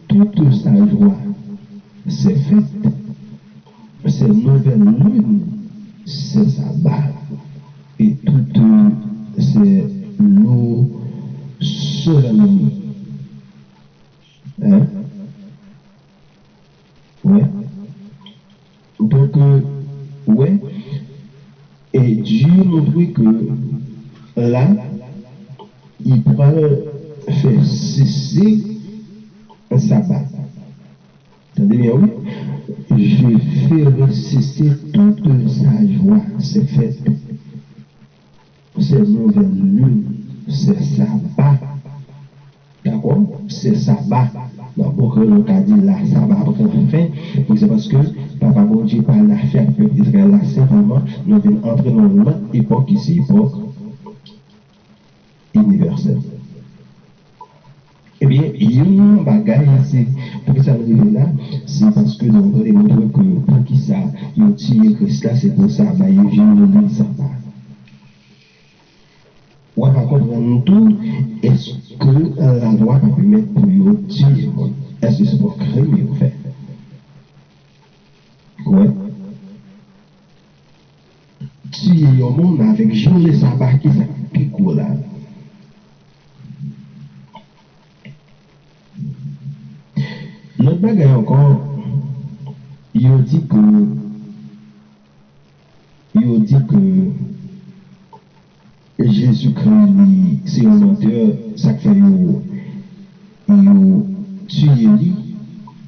toute sa joie." c'est fête, c'est nouvelle lune, c'est sabbat, et toutes ces loups solennes. Hein? Wè. Donk, euh, wè. E Dye montre ke la, li pral fè sese saba. Tande byen, wi. Je ferai cesser toute sa joie, c'est fête. C'est nouvelle lune, c'est sabbat. Dakò? Se saba. Nan bon kreyòl, nou ka di la saba pran fen. Donk, se paske Papa Bondye pa al afè ak pèp Izrayèl la senpleman, nou vin antre nan yon lòt epòk ki se epòk inivèsèl. Ebyen, youn nan bagay, se poukisa n rive la, se paske nou vle montre ke poukisa yo tiye Kris la, se pou saba, yo vin nan saba. W ap konprann tou, èske lalwa pa pèmèt pou yo tiye moun? Èske se pa yon krim yo fè? Wè. Tiye yon moun avèk jounen saba, ki sa k pi gwo la? Lòt bagay ankò, yo di ke, yo di ke Jezikri, li, se yon mantè, sa k fè yo, yo tiye li,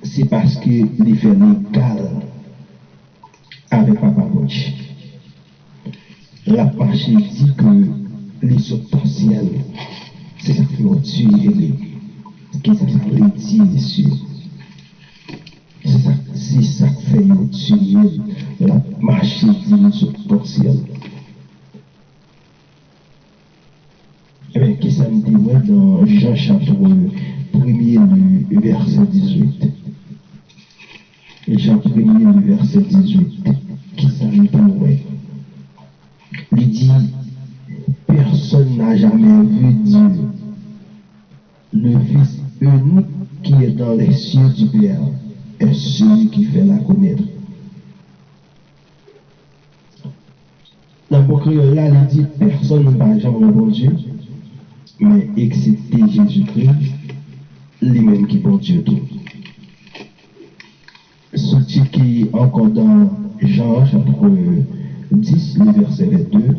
se paske li fè l egal avèk Papa Bondye. L ap mache di ke li sot nan syèl. Se sa k fè yo tiye li. Kisa sa vle di, mesye? Se sa, se sa k fè yo tiye l. L ap mache di li sot nan syèl. Ebyen, kisa n te wè nan Jan chapit premye, li vèsè dizuit? Jan premye, li vèsè dizuit. Kisa n te wè? Li di, personne n'a jamais vu Dieu. Le Fils unique qui est dans les cieux du Père est celui qui fait la connaître. Nan bon kreyòl la, li di, pèsonn pa janm wè Bondye, men eksepte Jezikri, li menm ki Bondye tou. Si w tcheke ankò nan Jan, chapit dis, li vèsè vennde,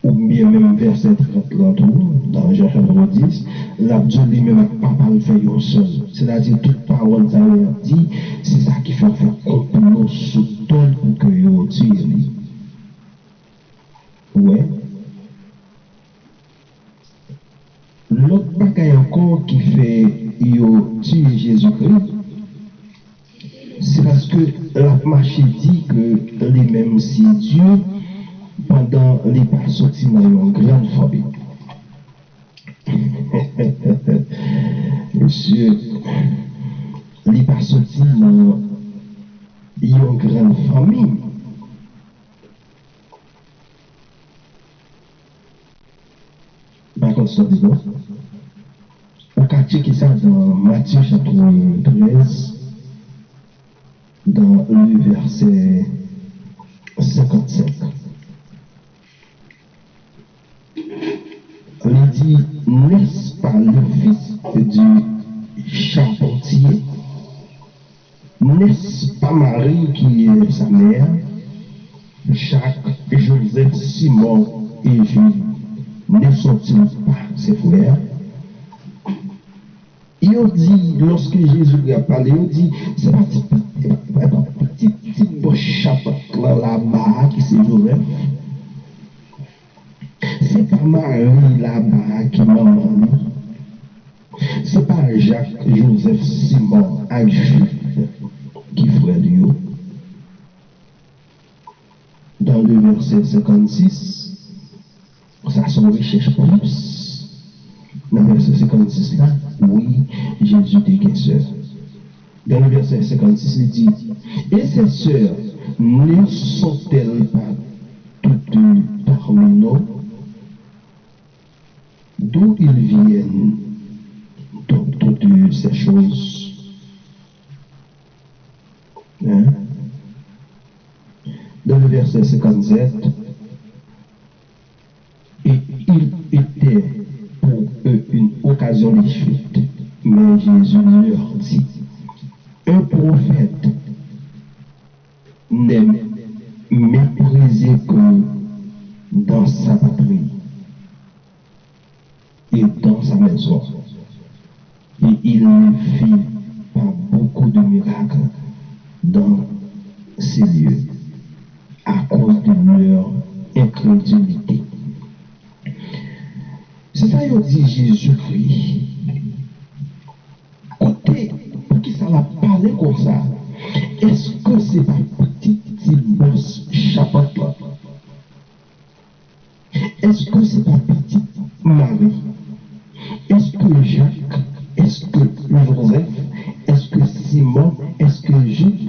oubyen menm vèsè trant lan tou, nan Jan chapit dis, l ap di w li menm ak Papa l fè yon sèl. Sètadi, tout pawòl sa yo y ap di, se sa ki fè yo fè konplo sou do l pou ke yo tiye li. Ou wè? Lòt bagay ankò ki fè yo tiye Jezikri, se paske l ap mache di ke li menm se Dye pandan li pa soti nan yon grann fanmi. Mesye, li pa soti nan yon grann fanmi. Pa konn sa di non. Ou ka tcheke sa nan Matye chapit trèz, nan le vèsè senkannsenk. Li di, n'est-ce pas le fils du charpentier? N'est-ce pas Marie qui est sa mère? Jacques, Joseph, Simon et Julie, ne sont-ils pas ses frères? Yo di, lòske Jezi ap pale, yo di, se pa ti, se pa ti, ti bò chapat lan laba a ki se Jozèf? Se pa Mari laba a ki manman li? Se pa Jak, Jozèf, Simon ak Jid ki frè li yo? Dans le verset cinquante-six, sa se yon rechèch plis. Nan vèsè senkannsis la, wi, Jezi te gen sè. Dans le verset cinquante-six, li di, et ses sœurs ne sont-elles pas toutes parmi nous? D'où ils viennent donc toutes ces choses? Le verset cinquante-sept, et il était pour eux une occasion de chute. Mais Jésus leur dit, un prophète n'est méprisé que dans sa patrie et dans sa maison. Et il ne fit pas beaucoup de miracles dans ces lieux à cause de leur incrédulité. Se sa yo di Jezikri. Kote, poukisa l ap pale konsa? Èske se pa pitit ti bòs chapant lan? Èske se pa pitit Mari? Èske Jak? Èske Jozèf? Èske Simon? Èske Jid?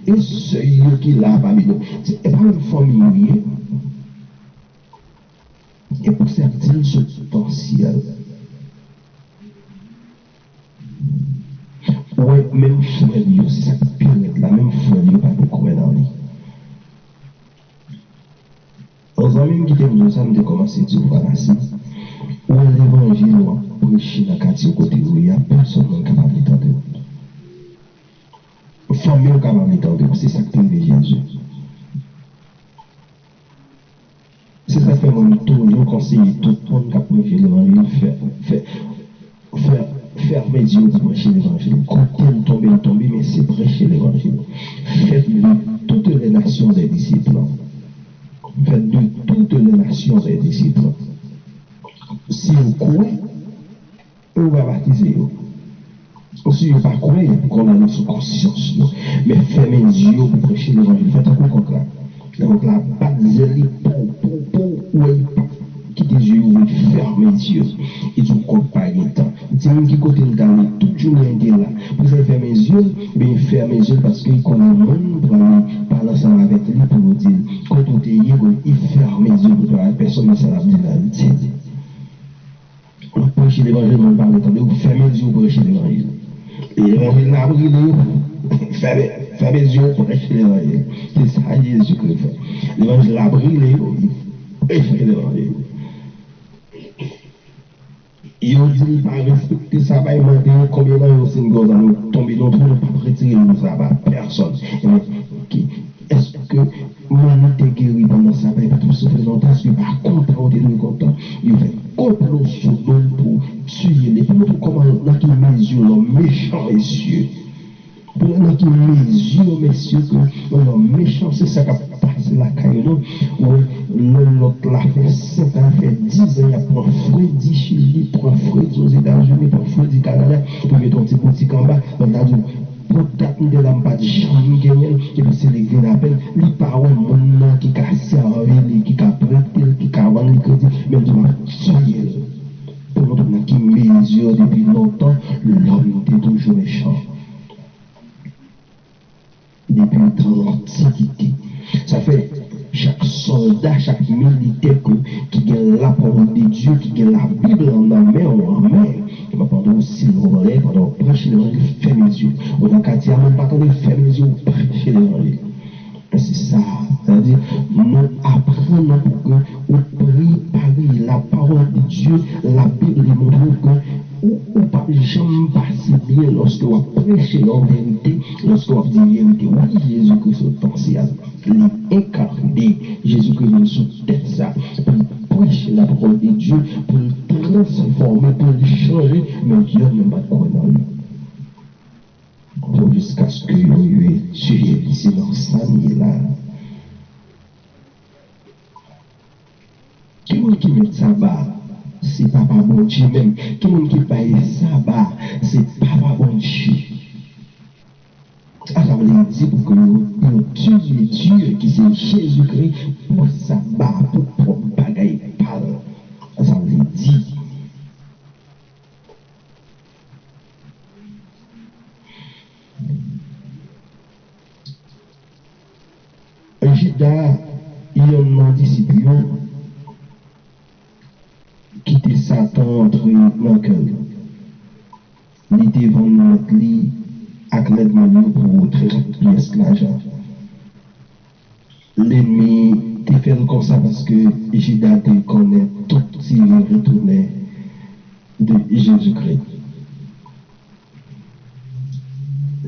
E sè yo ki la pami nou? Se, e pa menm fanmi yo ye? E poukisa di l sot nan syèl? Ou wè, menm frè li yo, se sa k pi rèd la, menm frè li yo pa te kwè nan li. Yon zanmi m ki te m di w sa, m te kòmanse di w fwa pase. Ou wè levanjil w ap preche nan katye w kote w ye a, pèsonn moun kapab li tande w. Fanmi w kapab li tande w. Se sa k te rive Jezi. Se sa k fè mwen m toujou konseye tout moun k ap preche levanjil, fè, fè, fè, fèmen zye w pou preche levanjil. Kote l tonbe, l tonbe, men se preche levanjil. Faites de toutes les nations des disciples. Faites de toutes les nations des disciples. Si yo kwè, e yo va batize yo. Si yo pa kwè, y ap kondane sou konsyans yo. Men fèmen zye w pou preche levanjil. Fè tankou kòk la. Lè kòk la bat zèl li, pow, pow, pow, ou wè li p ap kite zye l ouvri, fèmen zye l. E di w kòk pa gen tan. Timoun ki kote l t ale, tout jounen l te la. Pou sa l fèmen zye l, ebyen, l fèmen zye l paske l konnen moun prale pale ansanm avèk li pou yo di l kote w te ye, bon, li fèmen zye l pou l pa wè pèsonn, men sa l ap di la, l tande. W ap preche levanjil, moun pa vle tande w, fèmen zye w preche levanjil. E levanjil la brile yo, fèmen, fèmen zye w preche levanjil. Se sa Jezikri fè. Levanjil la brile yo, li preche levanjil. Yo di l pa respekte saba, y mande yo konbyen nan yo se yon gwo zam yo tonbe nan twou, nou p ap retire l nan saba, pèsonn. Ebyen, ki, èske moun li te geri pandan saba, li pa t ap soufri lontan, èske li pa kontan, ou te dwe kontan? Yo fè konplo sou do l pou tiye l, epi montre w kòman nan ki mezi lòm mechan, mesye. Pou nan ki mezi, mesye, ke yon lòm mechan, se sa k ap pase lakay nou. Ou wè, lè lòt la fè senk an, fè diz an, y ap pran fredi Chili, pran fredi Ozetazini, pran fredi Kanada, pou mete yon ti boutik anba, lòt la di w, pou dat m te la, m pa t janm genyen l, epi se li k vin apèl, li pa wè moun nan ki ka sèvi li, ki ka prete l, ki ka vann li kredi, men l di m ap tiye l. Pou montre w nan ki mezi, depi lontan, lòm te toujou mechan. Depi tan lantikite. Sa fè, chak sòlda, chak militè ke, ki gen lapawòl de Dye, ki gen Labib lan nan men w, an men, epi pandan w silvouplè, pandan w preche levanjil, fèmen zye w. Ou nan katye a, moun pa tande, fèmen zye w, preche levanjil. Se sa, sa vle di, nou aprann nou pou ke ou prepare lapawòl de Dye, Labib li montre w ke ou, ou p ap janm pase byen lòske w ap preche yon verite, lòske w ap di verite. Wi, Jezikri sot nan syèl. Li enkarne. Jezikri vin sou tè sa pou l preche lapawòl de Dye, pou l transfòme, pou l chanje, men dyab menm pa t kwè nan li. Bon, jiskaske yo rive tiye li, se nan sa li ye la. Ki moun ki mèt saba? Se Papa Bondye menm. Ki moun ki bay saba? Se Papa Bondye. A sa vle di pou ke yo, yo tiye Dye ki se Jezikri pou saba, pou pwòp bagay pa l. A sa vle di. Jida, yonn nan disip yo, kite Satan antre nan kè l. Li te vann mèt li ak lènmi yo pou trant pyès lajan. Lènmi te fè l konsa paske Jida te konnen tout ti retounen de Jezikri.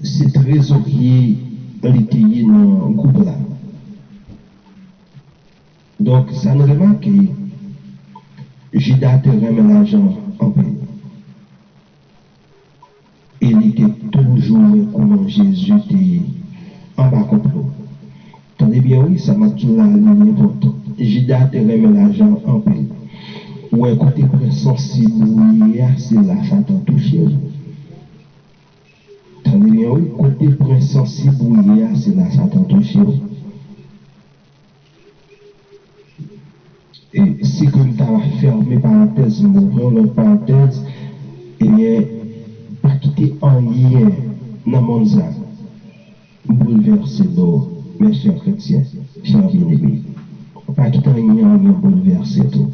Se trezorye li te ye nan gwoup la. Donk, sa n remake, Jida te renmen lajan anpil. E li te toujou wè kouman Jezi te anba konplo. Tande byen wi, sa m ap di w la, li enpòtan. Jida te renmen lajan anpil. Ou wè kote prens sansib ou ye a, se la Satan touche w. Tande byen wi, kote prens sansib ou ye a, se la Satan touche w. E si ke m ta fèmen parantèz, m ouvri yon lòt parantèz, ebyen, pa kite anyen nan monn sa boulvèse nou, mes chers chrétiens, chers bien-aimés. Pa kite anyen, anyen boulvèse nou.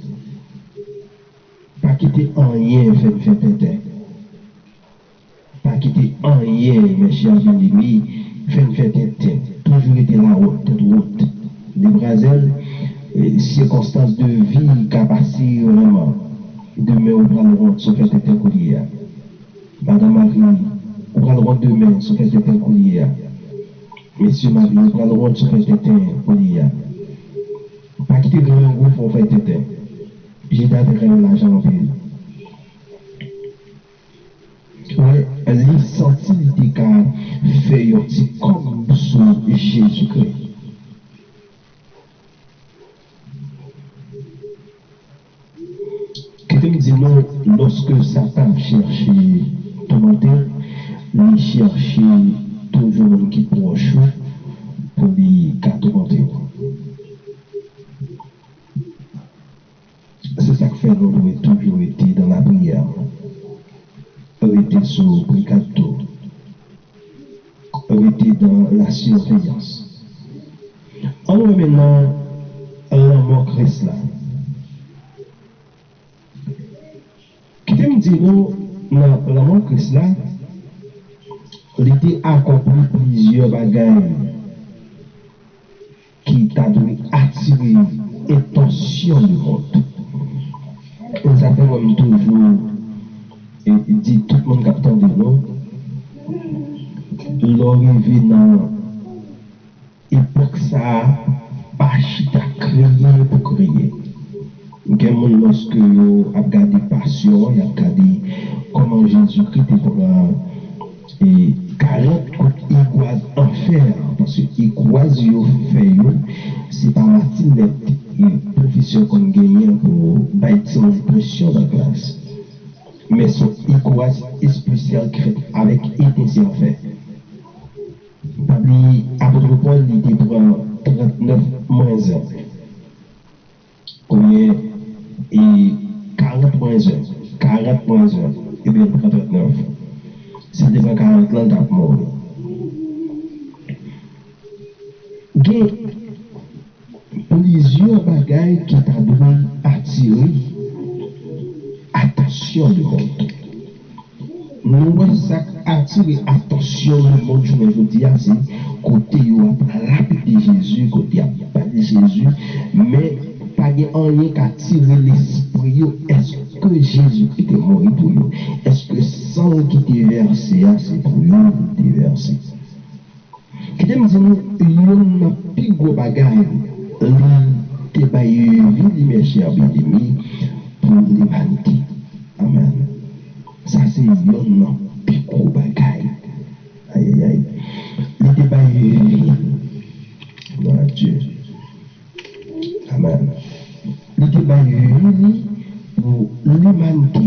Pa kite anyen fè n fè tenten. Pa kite anyen, mes chers bien-aimés, fè n fè tenten. Toujou rete lawòt, tèt wòt. Debrazèl, eh, sikonstans de vi ka pase vrèman. Demen ou pral wont si w fè tenten kounye a. Madan Mari, ou pral wont demen si w fè tenten kounye a. Mesye Mari, ou pral wont si w fè tenten kounye a. Pa kite grangou fè w fè tenten. Jida te renmen lajan anpil. Wè, li santi li te ka fè yon ti kòb sou Jezikri. Kite m di nou, lòske Satan ap chèche toumante w, li chèche toujou moun ki pwòch ou pou li ka toumante w. Se sa k fè nou dwe toujou rete dans la prière, rete sou prikat tou, rete dans la surveillance. Ann wè mentnan lanmò Kris la. Kite m di nou, nan lanmò Kris la, li te akonpli plizyè bagay ki ta dwe atire entansyon lemonn. E sa fè mwen m toujou, e, di tout moun k ap tande nou, lè w rive nan epòk sa a, pa chita kriye pou kriye. Gen moun, lòske yo ap gade pasyon an, y ap gade kòman Jezikri te pran e karant kout igwaz an fè, paske igwaz yo fè yo, se pa matinèt e pwofesè konn genyen pou bay ti moun presyon nan klas. Men se yon igwaz espesyal ki fèt avèk etensèl fè. Pa bliye, apot Pòl, li te pran trannèf mwens en. Oubyen, e karant mwens en, karant mwens en, ebyen, l pran trannèf. Si l te pran karant lan, l t ap mouri. Gen plizyè bagay ki ta dwe atire atansyon lemonn. Nou wè sa k atire atansyon lemonn jounen jodi a, se kote yo ap lapide Jezi, kote y ap bat Jezi, men pa gen anyen k atire lespri yo. Èske Jezi ki te mouri pou yo? Èske san l ki te vèse a, se pou yo li te vèse? Kite m di nou, youn nan pi gwo bagay li te bay vi li, mes chers bien-aimés, pou limanite. Amèn. Sa se youn nan pi gwo bagay. Ayayay. Li te bay vi. Glwa a Dye. Amèn. Li te bay vi li pou limanite.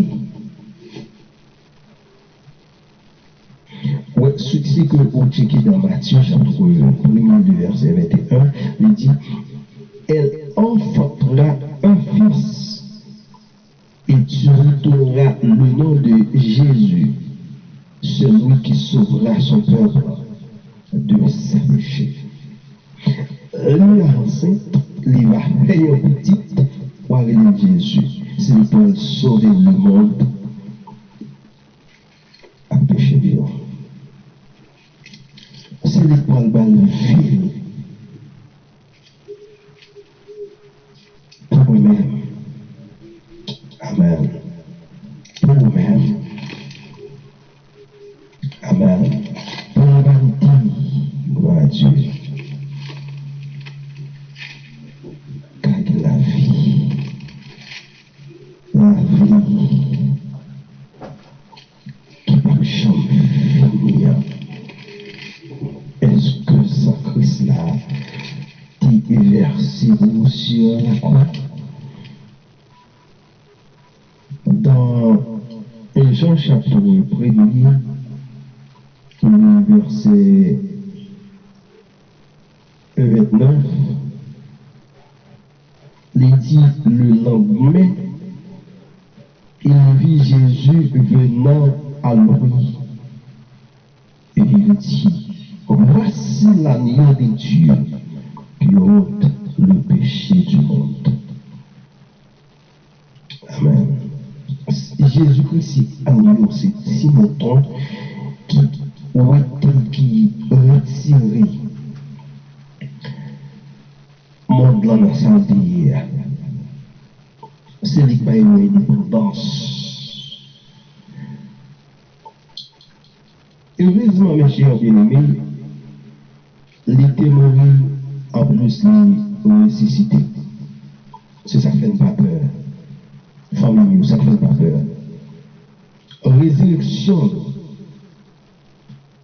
Wè, si, si ke ou tcheke nan Matye, chapit premye, de vèsè venteyen, li di, Elle enfantera un fils, et tu lui donneras le nom de Jésus, celui qui sauvera son peuple de ses péchés. Li ansent, li va fè yon pitit, w a rele l Jezi. Se li pral sove lemonn ak peche li yo. Se li k pral ba l vi li. Merci pour sur la croix. Dans un Jean chapitre premier, le verset vingt-neuf, il dit, le lendemain, il vit Jésus venant à lui. Et il dit, voici l'agneau de Dieu qui ôte le péché du monde. Amen. Jezikri se agno, se ti mouton ki wete, ki retire mond lan nan sa l te ye a. Se li k bay nou endepandans. Erezman, mes chers bien-aimés, li te mouri, anplis li resisite. Se sa k fè n pa pè. Fanmi m yo, sa k fè n pa pè. Rezireksyon,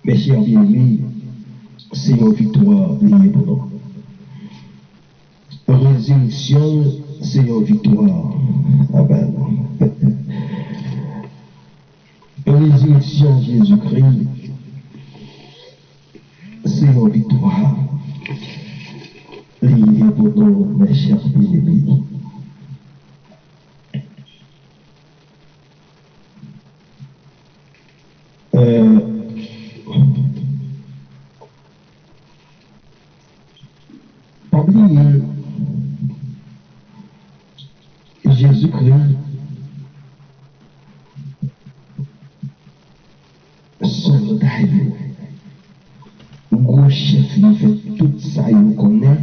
mes chers bien-aimés, se yon viktwa li ye pou nou. Rezireksyon se yon viktwa. Amen. Rezireksyon Jezikri se yon viktwa li ye pou nou, mes chers bien-aimés. Euh, pa bliye, Jezikri sòlda yo, gwo chèf yo fè tout sa yo konnen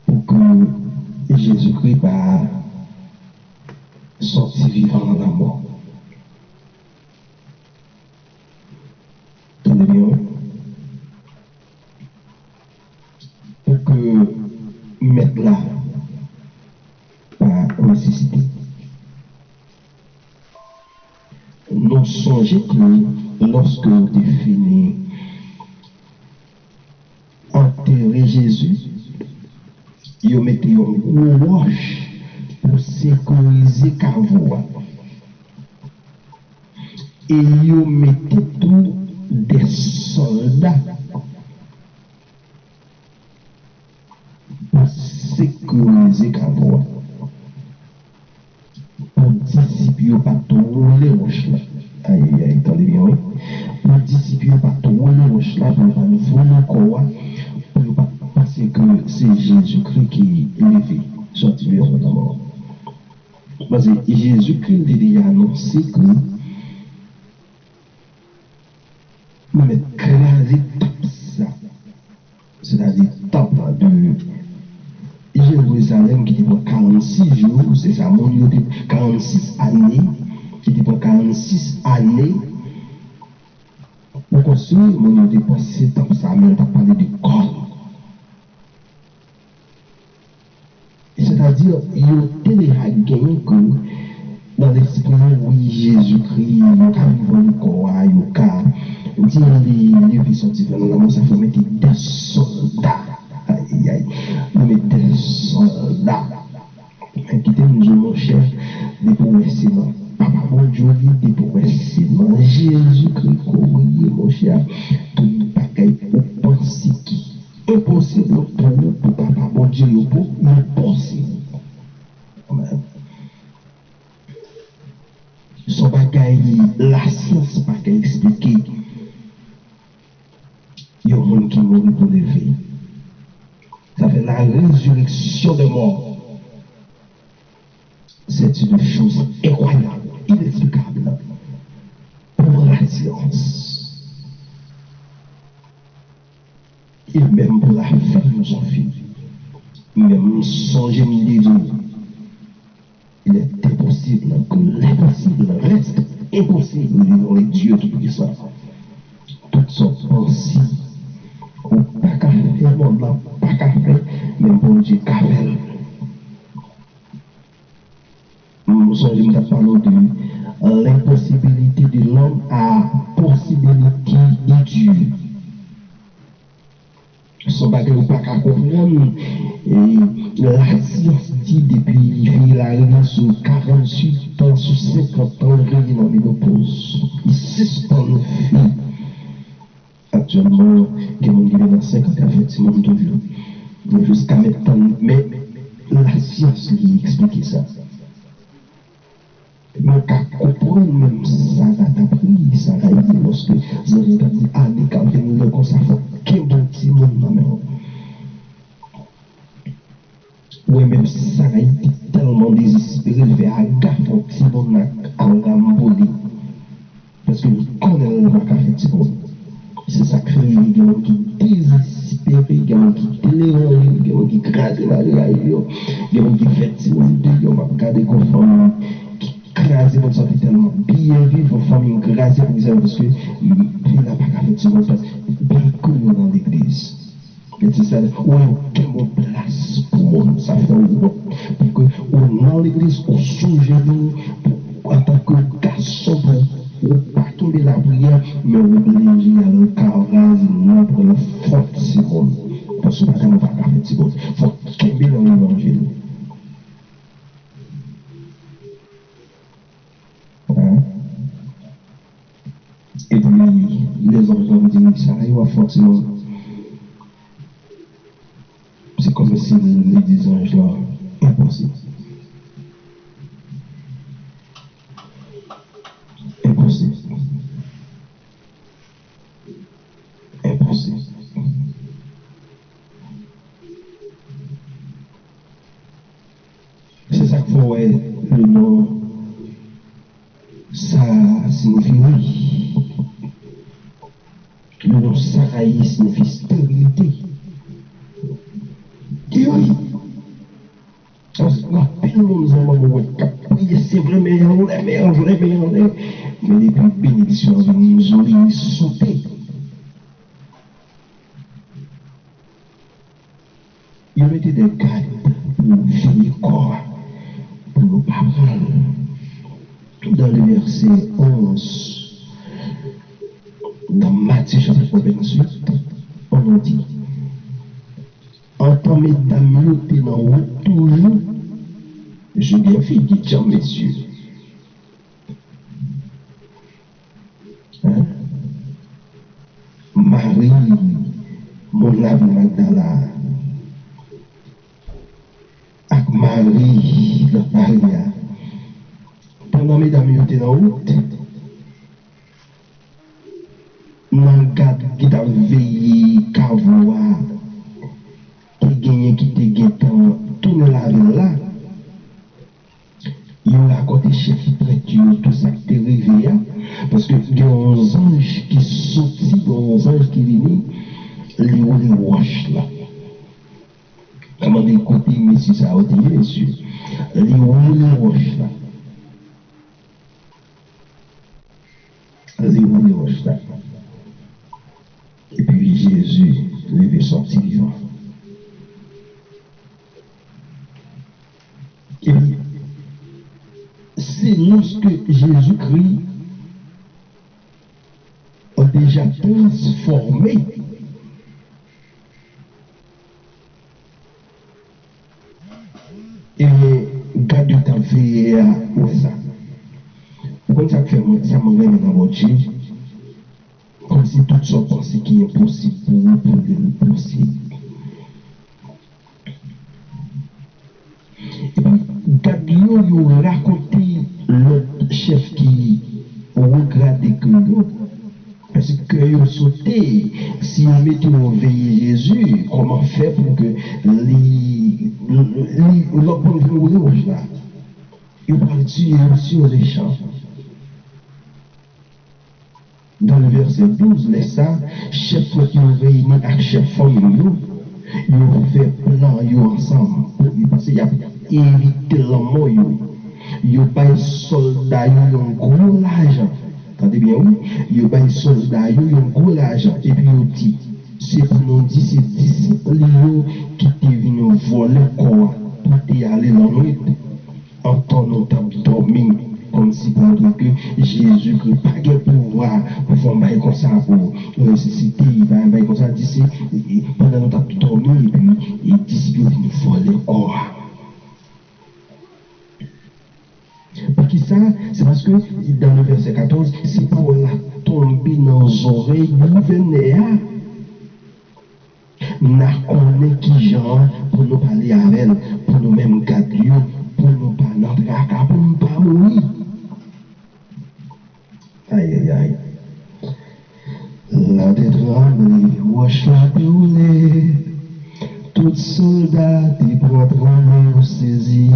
pou ke Jezikri pa sòti vivan nan lanmò. Tande byen, wi. Pou ke Mèt la pa resisite. Nou sonje ke lòske yo te fini antere Jezi, yo mete yon gwo wòch pou sekirize kavo a. E yo mete tou de sòlda pou sekirize kavo a. Pou disip yo pa t woule wòch la. Ayayay, tande byen, wi. Pou disip yo pa t woule wòch la, pou yo pa t vole kò a, pou yo pa t panse ke se Jezikri ki leve sòti deyò nan lanmò. Paske Jezikri te deja anonse ke nou mèt kraze tanp sa. Sètadi tanp de Jerizalèm ki te pran karannsis jou, se sa, moun yo te, karannsis ane, ki te pran karannsis ane pou konstwi, moun yo te panse tanp sa, men yo t ap pale de kò l. Sètadi, yo te deja genyen ke nan lespri yo, wi, Jezikri, yo ka vin vòlè kò a, yo ka di li leve sòti nan lanmò, sa fè yo mete de sòlda. Ayayay, yo mete de sòlda. Men kite m di w, monchè, depi w wè se nan Papa Bondye w ye, depi w wè se nan Jezikri ke w ye, monchè, tout bagay ou panse ki enposib pou ou, pou Papa Bondye, yo pou, yo posib. Amen. Se yon bagay lasyans pa ka eksplike. Yon moun ki mouri pou leve. Sa fè la résurrection des morts, c'est une chose incroyable, inexplicable pour la science. E menm pou la filozofè. Men m sonje m te di w, il est impossible que l'impossible reste impossible devant le Dieu Tout-Puissant. Tout sa w panse ou pa ka fè, mond lan pa ka fè, men Bondye ka fè l. M sonje m t ap pale w de l'impossibilité de l'homme à possibilité de Dieu. Se yon bagay ou pa ka konprann. E lasyans di depi li veye l arive sou karanntuit tan, sou senkant tan, l veye nan menopoz. Li sispann fi. Aktyèlman, gen moun ki vin nan senkant k ap fè timoun toujou. Men jiska mentnan, men lasyans li eksplike sa. Men w ka konprann menm Sara t ap ri, Sarayi, lòske zanj lan t ap di Ani k ap vin lè konsa fòk kenbe yon timoun nan men w. Ou wè menm Sarayi te tèlman dezespere, l fè Aga fè yon timoun ak Abram pou li. Paske li konnen l pa ka fè timoun. Se sa k fè gen moun ki dezespere, gen moun ki deleranje, gen moun ki kraze nan riyay yo, gen moun ki fè timoun deyò. M ap gade gon fanmi ki kraze, moun sa ki tèlman byen viv, yon fanmi kraze pou Izrayèl, paske fi la pa ka fè timoun, paske byen kou yo nan legliz. Gen ti sè, ou wè yo kenbe yon plas pou moun. Sa fè w wont. Pou ke ou nan legliz, ou sou jenou, pou, antanke gason, pou ou pa kenbe lapriyè, men ou oblije al kraze nan pran yon fòt timoun. Paske ou pa timoun, ou pa ka fè timoun. Fòk kenbe nan levanjil. Epi, lè zanj lan di Sarayi w ap fè yon timoun, se kòmsi li di zanj lan, enposib. Enposib. Enposib. Se sa k fè w wè le non Sara siyifi wi. Le non Sarayi siyifi sterilite. Wi. Paske gen anpil moun zanmanm ou wè k ap priye, se vre, men anlè, men anlè, men anlè. Men depi benediksyon an vin sou li, li sote. Yo mete de gad pou veye kò a, pou yo pa pran l. Dans le verset onze, dans Matthieu chapitre vingt-huit, on nous dit, antan medam yo te nan wout toujou, mesye gen figi djanm, mesye. Mari, moun lavil Magdala, ak Mari, lòt Mari a. Pandan medam yo te nan wout, nan gad ki t ap veye kavo a, te genyen ki te gentan tounen lavil la. Yo rakonte chèf prèt yo tou sa k te rive a, paske gen yon zanj ki soti, gen yon zanj ki vini, li woule wòch la. L ap mande kote mesye sa yo te ye, mesye. Li woule wòch la. Li woule wòch la. Epi Jezi leve sòti vivan. Epi, se lòske Jezikri deja transfòme. E gad yo t ap veye a wè sa. Ou konn sa k fè mwen, sa mwen renmen nan Bondye? Kòmsi tout sa w panse ki enposib pou ou, pou li, li posib. Epi, gad yo, yo rakonte lòt chèf ki wo grade ke yo, paske kè yo sote, si yo mete yo veye Jezi, kòman fè pou ke li, li, lòt moun vin woule wòch la? Yo pral tiye yo sur le champ. Dans le verset douze, lè sa, chèf prèt yo reyini ak chèf fanmi yo, yo fè plan yo ansanm pou, paske y ap evite lanmò yo. Yo bay sòlda yo yon gwo lajan. Tande byen, wi. Yo bay sòlda yo yon gwo lajan, epi yo di, se pou nou di se disip li yo ki te vin vòlè kò a pou te ale lannwit, antan nou t ap dòmi. kòmsi pou montre ke Jezikri pa gen pouvwa pou fè yon bagay konsa, pou resisite, bagay konsa, di se, e, e, pandan nou t ap dòmi, epi, e, disip yo vin vòlè kò a. Poukisa? Se paske, dans le verset quatorze, se pawòl la tonbe nan zòrèy gouvènè a. N a konnen kijan pou nou pale avè l, pou nou menm gad yo, pou nou pa nan traka, pou nou pa mouri. Ayayay. Latè tranble, wòch la te woule. Tout sòlda te pran tranble, yo sezi.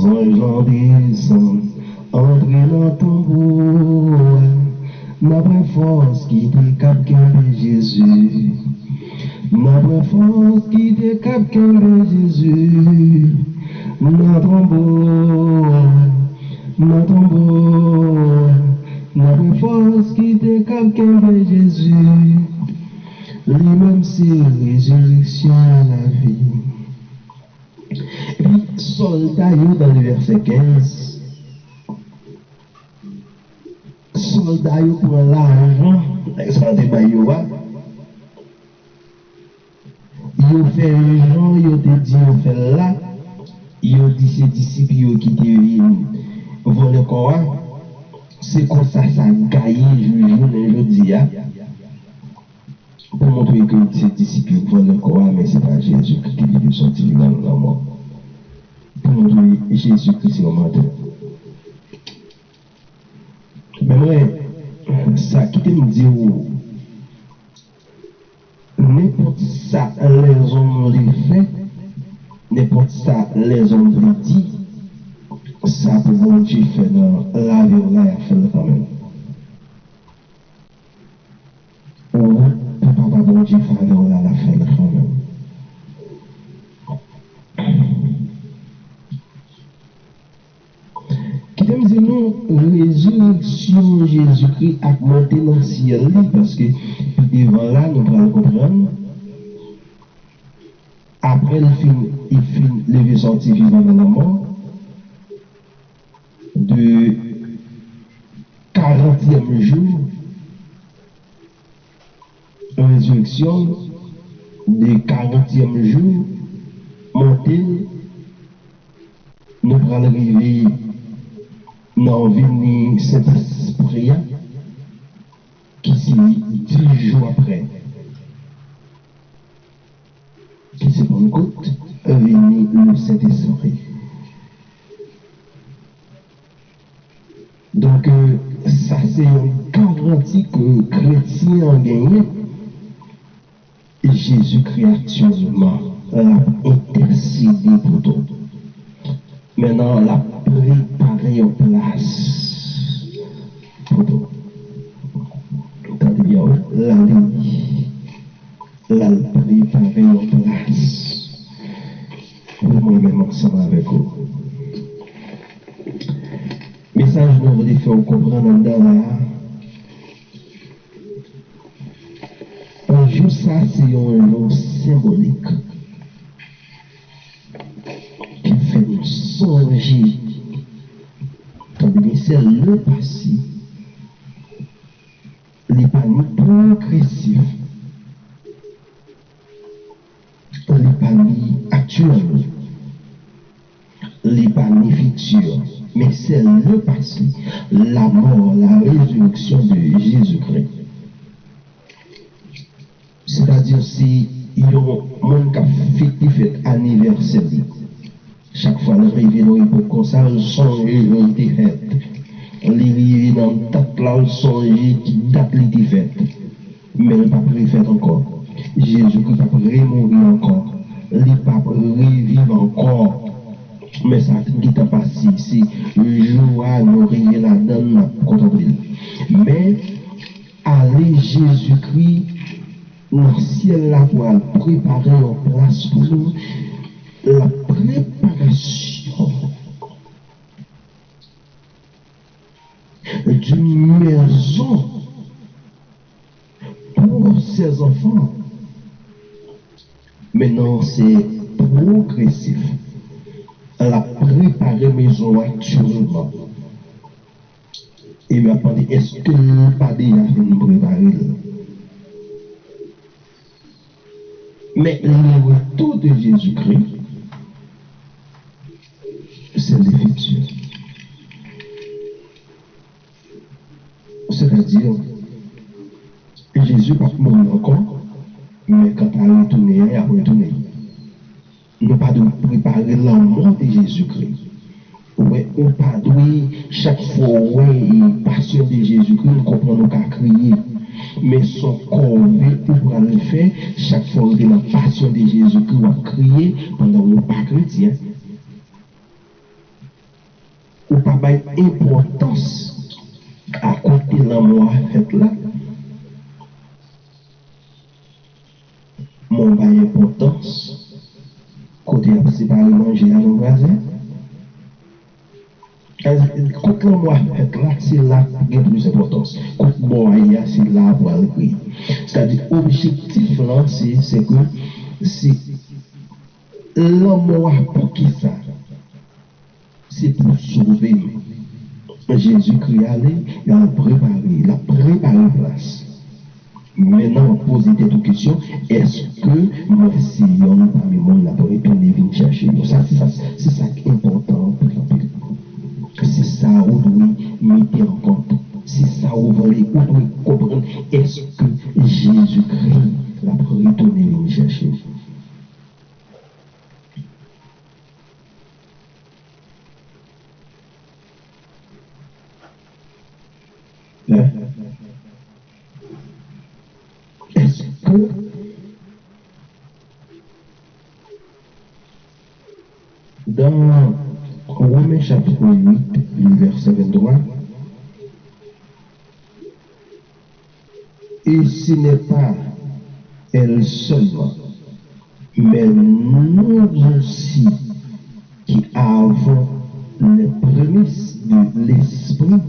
Zanj lan desann, antre nan tonbo a. N ap wè fòs ki te kab kenbe Jezi. N ap wè fòs ki te kab kenbe Jezi. Nan tonbo a, nan tonbo a, n ap wè fòs ki te kab kenbe Jezi. Li menm se rezireksyon, lavi. Epi, sòlda yo, dans le verset quinze, sòlda yo pran lajan nèg sa yo te bay yo a. Yo fè jan yo te di yo fè l la. Yo di se disip yo ki te vin vòlè kò a. Se konsa sa gaye jou jounen jodi a. Pou montre ke se disip yo k vòlè kò a, men se pa Jezikri ki leve sòti vivan nan lanmò. Pou montre Jezikri se yon mantè. Men mwen, sa, kite m di w, nenpòt sa lèzòm vle fè, nenpòt sa lèzòm vle di, sa pou Bondye fè nan lavi w la, y ap fè l kanmenm. Ou pou Papa Bondye favè w la, l ap fè l kanmenm. Kite m di nou, rezireksyon Jezikri ak monte nan syèl li, paske pi devan la, nou pral konprann, apre l fin, li fin leve sòti vivan nan lanmò, de karantyèm jou, rezireksyon, de karantyèm jou, monte l, nou pral rive nan vini Sentespri a, ki se dis jou apre, ki se Pannkot, vini le Sentespri. Donk, euh, sa se yon garanti ke kretyen an genyen. Jezikri aktyèlman l ap entèsede pou tou. Mentnan, l ap prepare yon plas pou tou. Tande byen, wi. L ale, l al prepare yon plas pou mwen menm ansanm avèk ou. Mesaj nou vle fè w konprann anndan la a, jou sa se yon jou senbolik ki fè nou sonje, tande byen, se le pase. Li pa ni pwogresif, li pa ni aktyèl, li pa ni fiti, men se le pase, la mort, la résurrection de Jésus-Christ. Sètadi, si yon moun k ap fete fèt anivèsè li, chak fwa l rive nan yon epòk konsa, l sonje jan l te fèt. Li rive nan dat la, l sonje ki dat li te fèt. Men l p ap refèt ankò. Jezikri p ap remouri ankò. Li p ap reviv ankò. Men sa fin gentan pase, se jou a nou rive ladan l, n ap kontanple l. Men, ale Jezikri nan syèl la pou al prepare yon plas pou nou. La préparation d'une maison pour ses enfants. Mentnan, se pwogresif. L ap prepare mezon an aktyèlman. E yo ap mande, èske l pa deja fin prepare l? Men le retour de Jésus-Christ, c'est le futur. Sètadi, Jezi p ap mouri ankò, men kanta retounen an, y ap retounen. Nou pa dwe prepare lanmò de Jezikri. Ou wè, ou pa dwe, chak fwa w wè, e, pasyon de Jezikri, m konprann ou ka kriye. Men s on kòve ou pral fè, chak fwa w rive nan pasyon de Jezikri, w ap kriye pandan w pa kretyen. Ou pa bay enpòtans a kote lanmò a fèt la. Men w bay enpòtans kote y ap separe manje a nan vwazen. Kot lanmò a fèt la, se la k gen plis enpòtans. Kot mò a ye a, se la a pral kriye. Sètadi, objektif lan, se, se ke, se lanmò a pou kisa? Se pou sove m. Jezikri ale, l al prepare, l ap prepare plas. Mentnan, w ap poze tèt ou kesyon, èske mwen se yonn pami moun l ap retounen vin chèche yo? Sa, se sa, se sa k enpòtan anpil, anpil. Se sa ou dwe mete an kont. Se sa ou vle, ou dwe konprann. Èske Jezikri l ap retounen vin chèche w? Hein? Èske dans Romains chapitre huit, le verset vingt-trois, et ce n'est pas elle seulement, mais nous aussi qui avons les prémices de l'Esprit,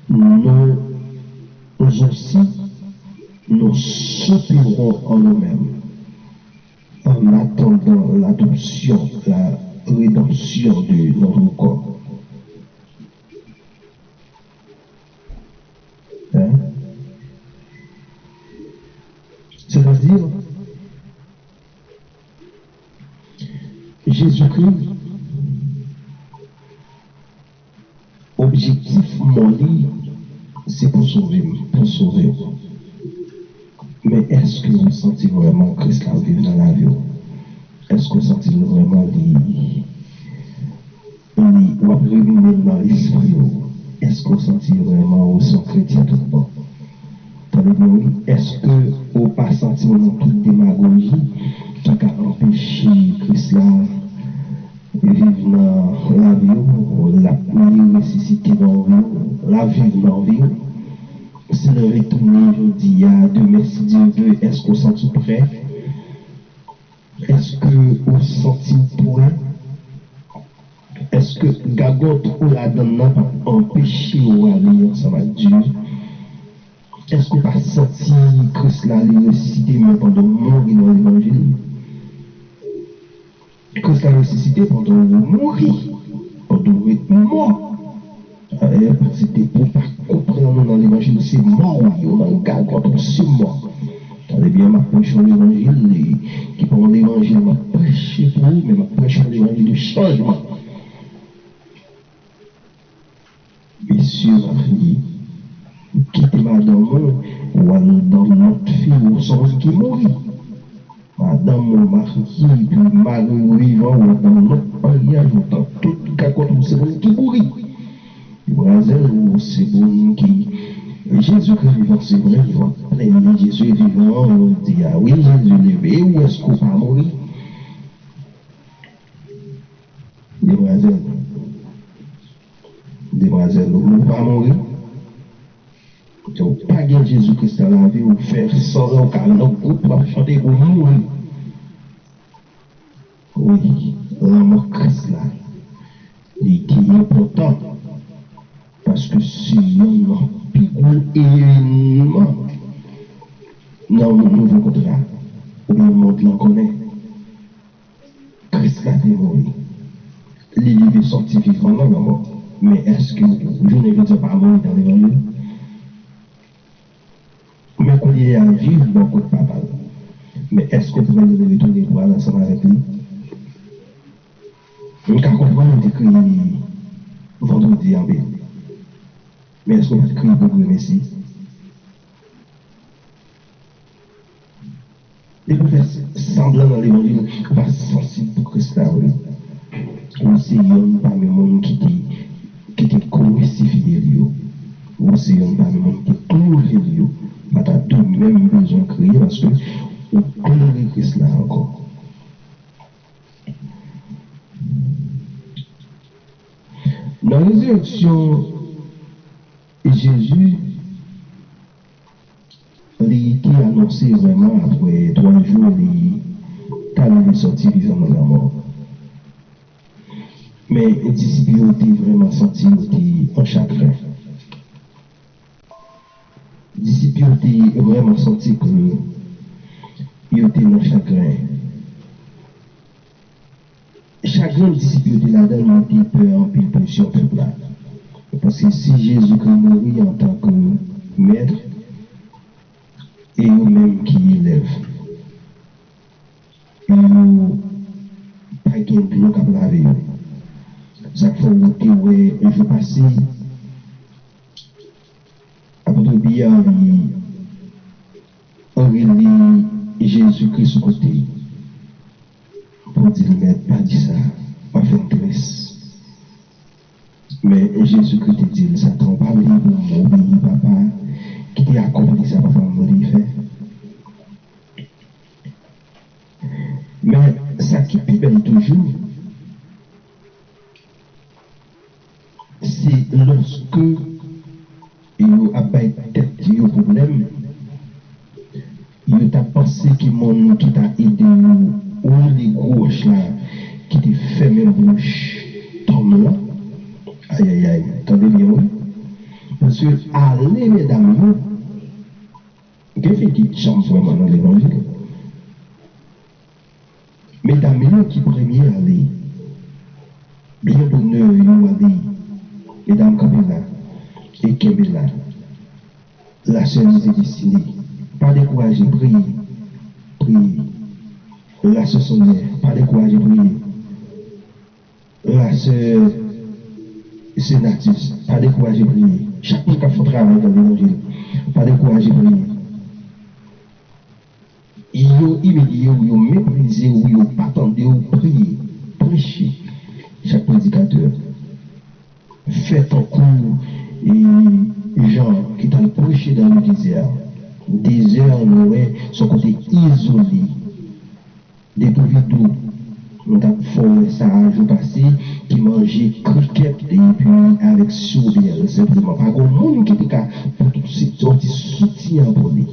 nous aussi, nous soupirons en nous-mêmes, en attendant l'adoption, la rédemption de notre corps. Hein? Sètadi, Jezikri, objektif mò li, se pou sove m, pou sove w. Men èske ou santi vrèman Kris la viv nan lavi w? Èske w santi l vrèman li, li, w ap rimine l nan lespri w? Èske w santi vrèman ou se yon kretyen tout bon? Tande byen wi, èske ou pa santi w nan tout demagoji ki ka anpeche Kris la viv nan lavi w, l ap, li resisite nan vi w, l ap viv nan vi w? Si l retounen jodi a, demen, si Dye vle, èske w santi w prè? Èske ou santi w prè? Èske gagot ou ladann nan p ap anpeche w ale ansanm ak Dye? Èske ou pa santi Kris la li resisite menm pandan w mouri nan levanjil? Kris la resisite pandan w mouri, pandan w ret mò. Alè, se depi w pa konprann ou nan levanjil, se mò w ye, ou nan gagot ou se mò. Tande byen, m ap preche yon levanjil ki pa yon levanjil m ap preche pou ou, men m ap preche yon levanjil de chanjman. Mesye, madanm, ou kite madanm ou, ou al nan lòt fi, ou se yon moun ki mouri. Madanm ou marye, epi mari ou vivan, ou al nan lòt maryaj, ou tan tout gagot ou se moun ki mouri. Demwazèl ou se moun ki, Jezikri vivan, se vre, ou ap plenyen Jezi vivan, ou di, a wi, Jezi leve, ou èske ou pa mouri? Demwazèl. Demwazèl, ou pa mouri. Ou pa gen Jezi Kris nan lavi, ou fè san zan, ou ka nan gwoup, w ap chante, ou mouri. Wi, lanmò Kris la, li te enpòtan, paske se yonn nan pi gwo evenman nan nouvo kontra, oubyen mond lan konnen. Kris la te mouri. sòti vivan nan lanmò. Men èske w jounen jodi a pa mouri nan levanjil? Men kounye a viv bò kot Papa l. Men èske w prè pou retounen pou al ansanm avèk li? M ka konprann ou te kriye vandredi anpil. Men èske w pa t kriye pou grenn Mesi? Depi w fè sanblan nan levanjil, ou pa sansib pou Kris la vre. Ou se yonn pami moun ki te, ki te krisifye li yo. Ou se yonn pami moun ki te kloure li yo. Pa ta dwe menm bezwen kriye paske ou kloure Kris la ankò. Nan rezirèksyon Jezi, li te anonse vrèman apre twa jou, li ta leve sòti vivan nan lanmò. Men disip yo te vrèman santi yo te an chagren. Disip yo te vrèman santi ke yo te nan chagren. Chagren disip yo te ladan l, yo te pè anpil pozisyon pèp la. Paske si Jezikri mouri antanke mèt, e yo menm ki elèv, yo pa gen dlo k ap lave yo. Sa k fè w te wè jou pase, Apot Pyè li rele Jezikri sou kote pou di l, Mèt, pa di sa, w ap fè m tris. Men Jezikri te di l, Satan, w pa vle pou m obeyi Papa ki te akonpli sa Papa m vle fè? Men sa ki pi bèl toujou, se lòske yo ap bay tèt yo pwoblèm, yo ta panse ke moun ki ta ede yo woule gwo wòch la ki te fèmen bouch tonm lan. Ayayay, tande byen wi. Paske ale medam yo, gen fi ki tjanm vrèman nan levanjil. Medam yo ki premye ale, byen bonè yo ale. Medam, kanpe la e kenbe la. Lasè Lise Destine, pa dekouraje, priye, priye. Lasè Sonya, pa dekouraje, priye. Lasè Senatus, pa dekouraje priye. Chak moun k ap fè yon travay nan levanjil, pa dekouraje priye. Yo imilye w, yo meprize w, yo pa tande w, priye, preche. Chak predikatè, fè tankou, e, Jan ki t al preche dans le désert. Dezè, nou wè, se yon kote izole. Depi Vidou, mwen t ap fè w wè sa jou pase, ki manje krikèt epi avèk siwo myèl senpleman. Pa gen moun ki te ka pote yon ti soutyen pou li.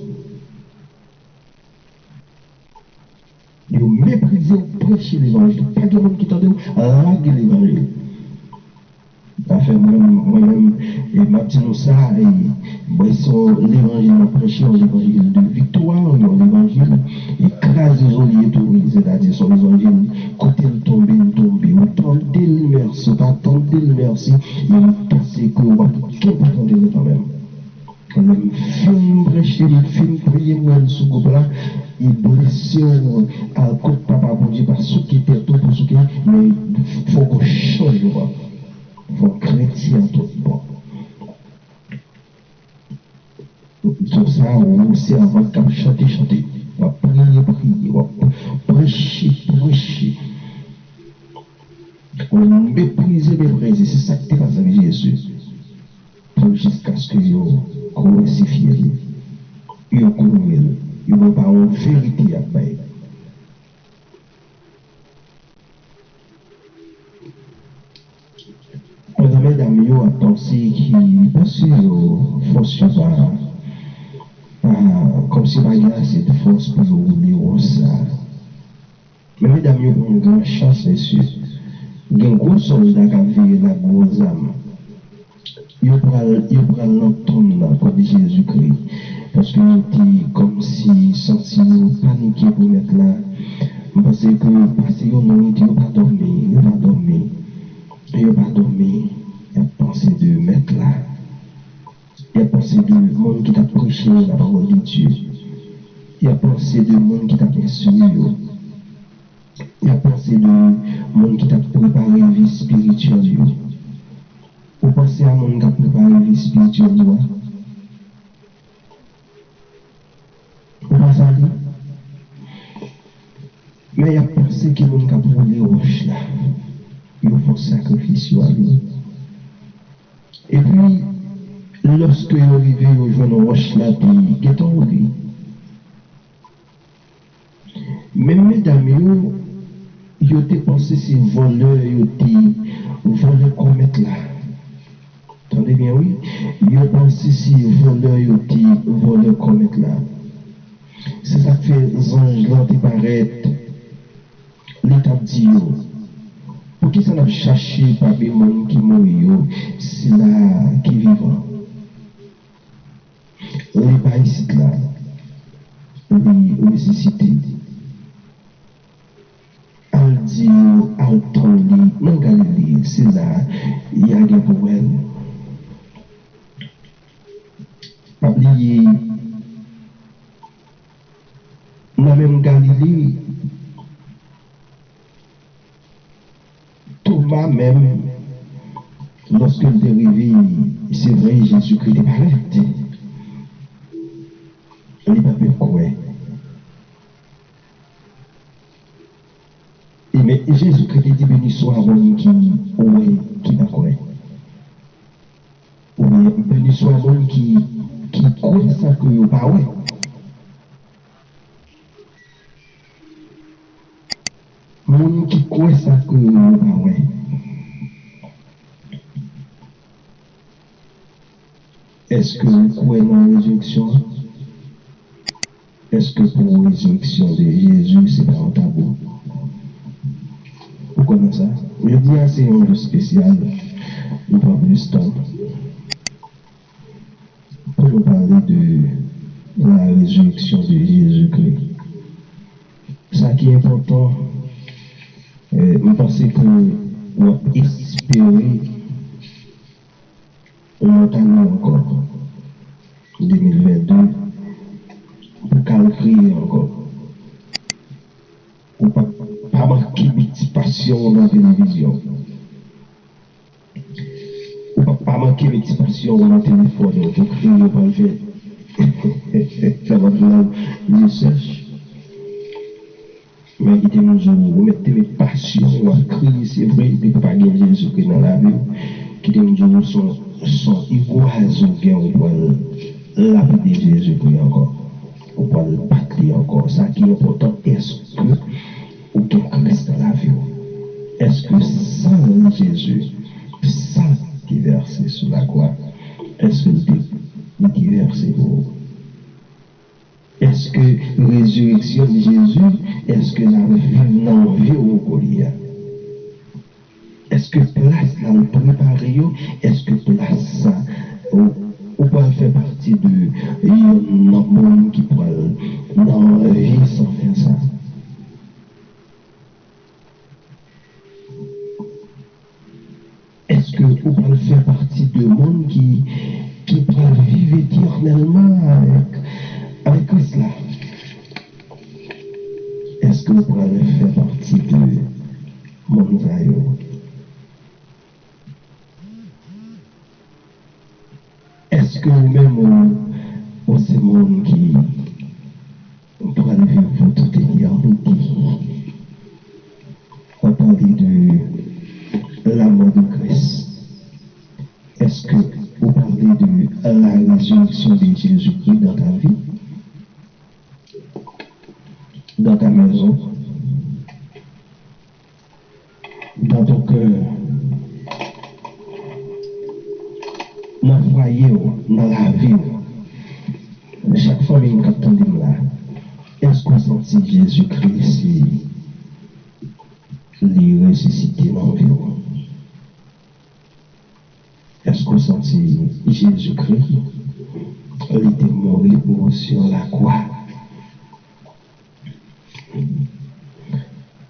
Yo meprize w preche levanjil. Pa gen moun ki tande w lage levanjil. Zafè mwen, mwen menm, e m ap di nou sa, e, mwen se yon levanjil m ap preche, yon levanjil de viktwa, yon levanjil e kraze zolye tou, wi, sètadi se yon levanjil kote l tonbe, l tonbe. Ou tande l, mèsi, ou pa tande l, mèsi, men m panse ke w ap gen pou tande l kanmenm. Lè m fin preche, m fin priye, m wè l sou gwoup la, e blese w al kot Papa Bondye, pa souke tèt ou pou souke, men fòk ou chanjman. Fò kretyen tout bon. Konsa, ou sèvant k ap chante, chante. W ap priye, priye. W ap preche, preche. Ou meprize, meprize. Se sa k te pase ak Jezi. Pou jiskaske yo krisifye li. Yo kloure l. Yo ba yon verite y ap bay. Pandan medam yo ap panse ki, panse yo, fòs yo pa, pa, kòmsi pa gen ase de fòs pou yo woule wòch sa. Men medam yo pran yon gran chans, mesye. Gen gwo sòlda k ap veye l ak gwo zam. Yo pral, yo pral nan tonm nan kot Jezikri. Paske yo te kòmsi santi yo panike pou mèt la. M panse ke pase yon nwit, yo pa dòmi, yo pa dòmi. yo pa dòmi, y ap panse de Mèt la. Y ap panse de moun ki t ap preche lapawòl de Dye. Y ap panse de moun ki t ap enstwi yo. Y ap panse de moun ki t ap prepare vi espirityèl yo. Ou panse a moun k ap prepare vi espirityèl ou a? Ou panse a li? Men y ap panse ki moun k ap woule wòch la. Yo fè sakrifis yo ale. Epi, lòske yo rive, yo jwenn wòch la te gentan woule. Menm medam yo, yo te panse se vòlè yo te vòlè kò Mèt la. Tande byen, wi. Yo panse se vòlè yo te vòlè kò Mèt la. Se sa k fè zanj lan te parèt. Li t ap di yo, poukisa n ap chache pami moun ki mouri yo sila ki vivan? Li pa isit la. Li resisite. Al di yo, al tann li nan Galile, se la y a gen pou wè l. Pa bliye, nan menm Galile, Toma menm, lòske l te rive, se vre, Jezikri te parèt. Li pa vle kwè. E men, Jezikri te di, beni swa moun ki wè, ki pa kwè. Oubyen, beni swa moun ki, ki kwè san ke yo pa wè. Moun ki kwè sa ke yo pa wè. Èske ou kwè nan rezireksyon an? Èske pou rezireksyon de Jezi se pa yon tabou? Ou kwè nan sa? Jodi a se yon jou espesyal. Nou pran plis tan pou nou pale de la résurrection de Jésus-Christ. Sa ki enpòtan, eh, m panse ke w ap espere yon lòt ane ankò, de mil venn de, pou ka al kriye ankò. Ou pa, pa manke mete pasyon w nan televizyon. Ou pa, pa manke mete pasyon w nan telefòn ou pou kriye, w al fè, fè lòt lang, je cherche. Men kite m di w, ou mèt te met pasyon w ap kriye, se vre, depi pa gen Jezikri nan lavi w. Kite m di w, se yon, se yon igwaz ou gen, ou pral lapide Jezikri ankò. Ou pral bat li ankò. Sa ki enpòtan, èske ou gen Kris nan lavi w? Èske san Jezi, san ki vèse sou lakwa, èske l te, li te vèse pou ou? Èske rezireksyon de Jezi, èske l ap viv nan vi w kounye a? Èske plas la l prepare yo? Èske plas sa, ou, ou pral fè pati de youn nan moun ki pral nan vi san fen sa? Èske ou pral fè pati de moun ki, ki pral viv etènèlman avèk, avèk Kris la? Èske ou pral fè pati de moun sa yo? Èske ou menm ou, ou se moun ki pral viv pou tout etènite? Ou pale de la mort de Christ. Èske ou pale de la résurrection de Jésus-Christ dans ta vie, dans ta maison, dans ton cœur, nan fwaye w, nan lavi w? Chak fanmi m k ap tande m la, èske w santi Jezikri se li resisite nan vi w? Èske w santi Jezikri, li te mouri pou ou sou lakwa?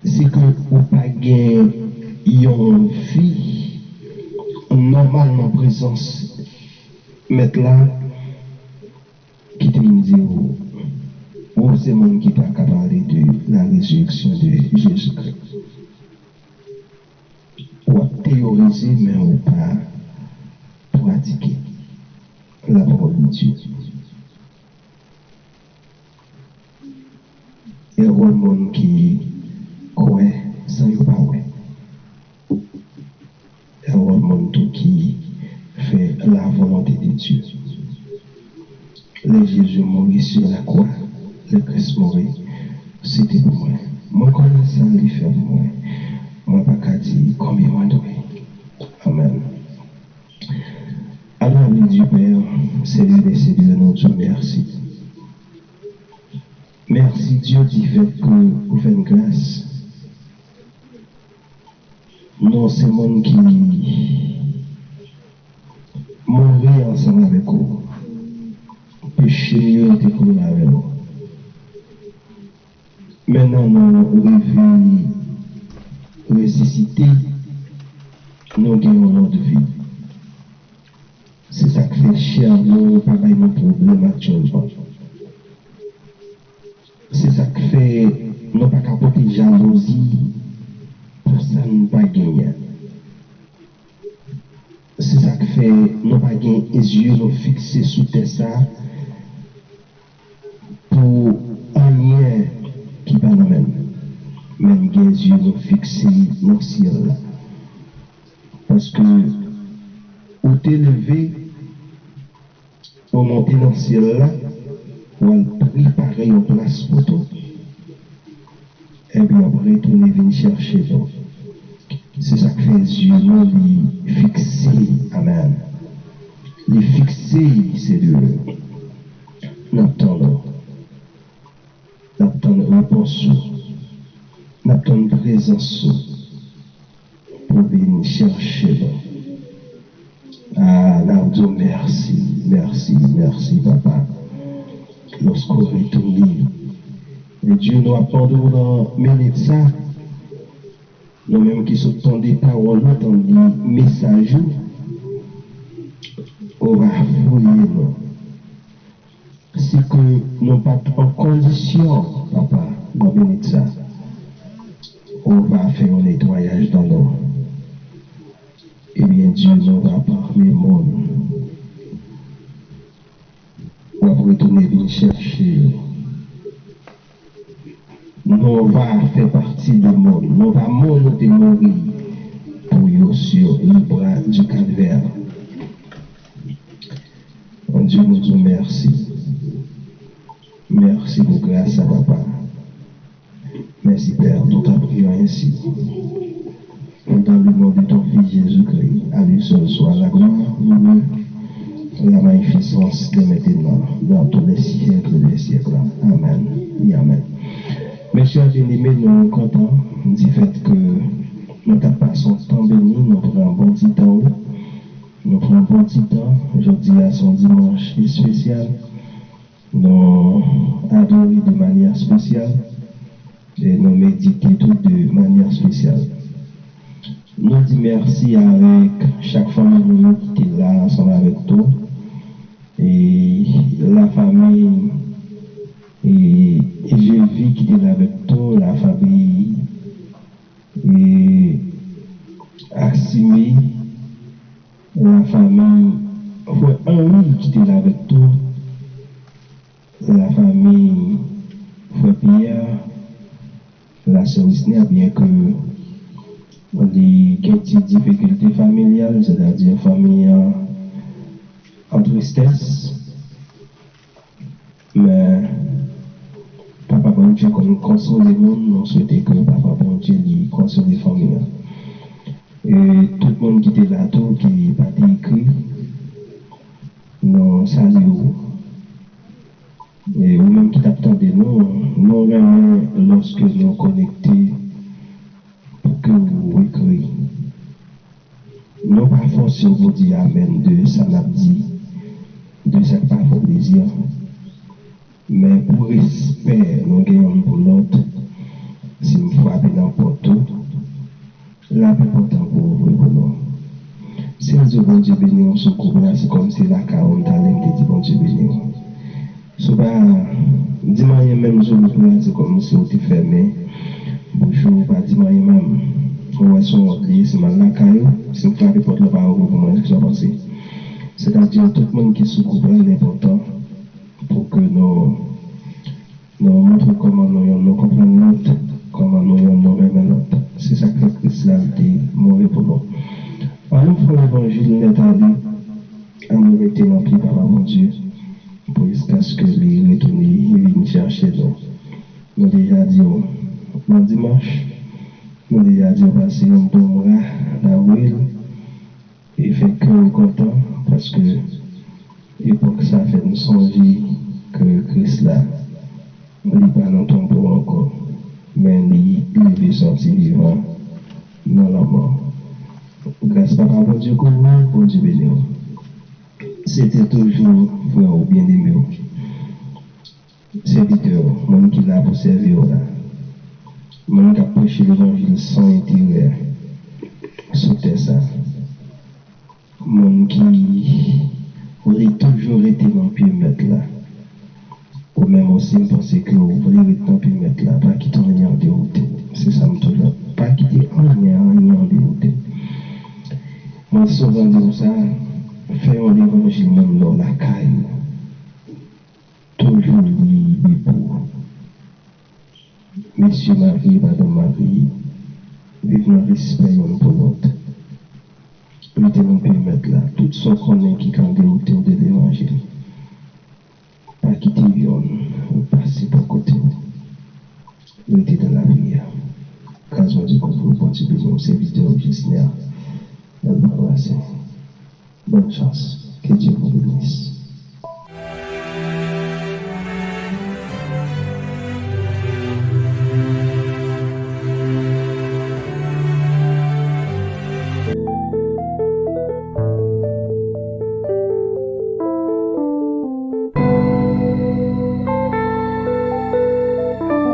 Se ke ou pa gen yon vi Nòmalman, prezans Mèt la, kite m di w, ou se moun ki pa ka pale de la résurrection de Jésus-Christ. W ap teyorize, men ou pa pratike la parole de Dieu. Erè moun ki kwè san yo pa wè. Erè moun tou ki fè la volonté de Dieu. Lè Jezi mouri sur la croix, lè Kris mouri, se te pou mwen. Mwen konnen sa li fè pou mwen. Mwen pa ka di konbyen mwen dwe. Amèn. Alò, amis du Père, Seigneur des Seigneurs, nou di w mèsi. Mèsi, Dye, di fèt ke ou fè n gras. Nou se moun ki mouri ansanm avèk ou. Peche nou yo te koule avè w. Mentnan nou rive resisite, nou gen yon lòt vi. Se sa k fè chè nou pa bay nou pwoblèm aktyèlman. Se sa k fè nou pa ka pote jalouzi pou sa n pa genyen. Se sa k fè nou pa gen zye nou fikse sou tè sa a pou anyen ki pa nan men n. Men n gen zye nou fikse nan syèl la. Paske ou te leve, ou monte nan syèl la, ou al prepare yon plas pou tou. Epi w ap retounen vin chèche nou. Se sa k fè zye nou li fikse, amèn. Li fikse, Senyè. N ap tann ou. N ap tann repons ou. N ap tann prezans ou pou vin chèche nou. Ah, n ap di w mèsi, mèsi, mèsi, Papa. Lorsqu'on retourne, e Dye, nou ap mande w nan minit sa, nou menm ki sot tande pawòl ou, tande mesaj ou, ou va fouye nou. Si ke nou pa t an kondisyon, Papa, nan minit sa, ou va fè yon netwayaj nan nou. Ebyen, Dye, nou va pami moun. W ap retounen vin chèche yo. Nou va fè pati de moun. Nou va moun ou te mouri pou yo sur les bras du calvaire. Bondye, nou di w mèsi. Mèsi pou gras sa, Papa. Merci, Père, nous t'en prions ainsi. Dans le nom de ton Fils Jésus-Christ, à lui seul soit la gloire, l'honneur, la magnificence dès maintenant, dans tous les siècles des siècles. Amen et amen. Mes chers bien-aimés, nou kontan di fèt ke nou t ap pase yon tan beni, nou pran bon ti tan, wi. Nou pran bon ti tan. Jodi a se yon dimanch espesyal. Nou adore de manyè espesyal e nou medite tou de manyè espesyal. Nou di mèsi avèk chak fanmi nou yo ki te la ansanm avèk tou. E la fanmi e Jevi ki te la avèk tou, la fanmi e Asimi, la fanmi frè Henry ki te la avèk tou, la fanmi frè Pierre, la sè Wisner, byen ke li gen ti difikilte familyal, sètadi fanmi an an tristès. Men Papa Bondye konn konsole moun, nou swete ke Papa Bondye li konsole fanmi an. E tout moun ki te la tou, ki pa te ekri, nou salye w. E ou menm ki t ap tande nou, nou renmen lòske nou konekte pou ke w ekri. Nou pa fòse w pou di amèn de sa n ap di, de sa k pa fè w plezi an. Men pou respè nou gen youn pou lòt, si m frape nan pòt ou, l ap enpòtan pou w ouvri pou nou. Si m Bondye beni w sou gwoup la, se kòmsi lakay ou m t ale, m te di Bondye beni w. Si w pa di m anyen menm sou gwoup la, se kòmsi w te fèmen bouch ou, ou pa di m anyen menm. Ou wè se yon wòt li ye, si m al lakay ou, si m frape pòt la, ou pa ouvri pou mwen, sa w panse? Sètadi, tout moun ki sou gwoup la, li enpòtan pou ke nou, nou montre kòman nou yonn nou konprann lòt, kòman nou yonn nou renmen lòt. Se sa k fè Kris la, li te mouri pou nou. Ann nou fè levanjil nèt ale, ann nou rete nan pye Papa Bondye, pou jiskaske li retounen, li vin chèche nou. Nou deja di w bon dimanch, nou deja di w pase yon bon mwa davril, e fè kè w kontan, paske epòk sa fè n sonje ke Kris la, li pa nan tonbo ankò, men li leve sòti vivan nan lanmò. Gras Papa Bondye kouvri w, Bondye beni w. Se te toujou frè w byeneme w, sèvitè w, moun ki la pou sèvi w la, moun k ap preche levanjil san enterè sou tè sa, moun ki vle toujou rete nan pye Mèt la. Ou menm osi, m panse ke w vle ret nan pye Mèt la, pa kite anyen an dewoute w. Se sa m toujou ap, pa kite anyen, anyen an dewoute w. Mwen souvan di w sa, fè yon levanjil menm lè w lakay ou. Toujou li de pou ou. Mesye marye, madanm marye, viv nan respè youn pou lòt. Rete nan pye Mèt la. Tout sa w konnen ki ka dewoute w de levanjil. Pa kite yonn pase bò kote w. Rete nan lapriyè. Gras Bondye kouvri w, Bondye beni w, sèvitè w Jesner Elba Brassin. Bonne chance. Que Dieu vous bénisse.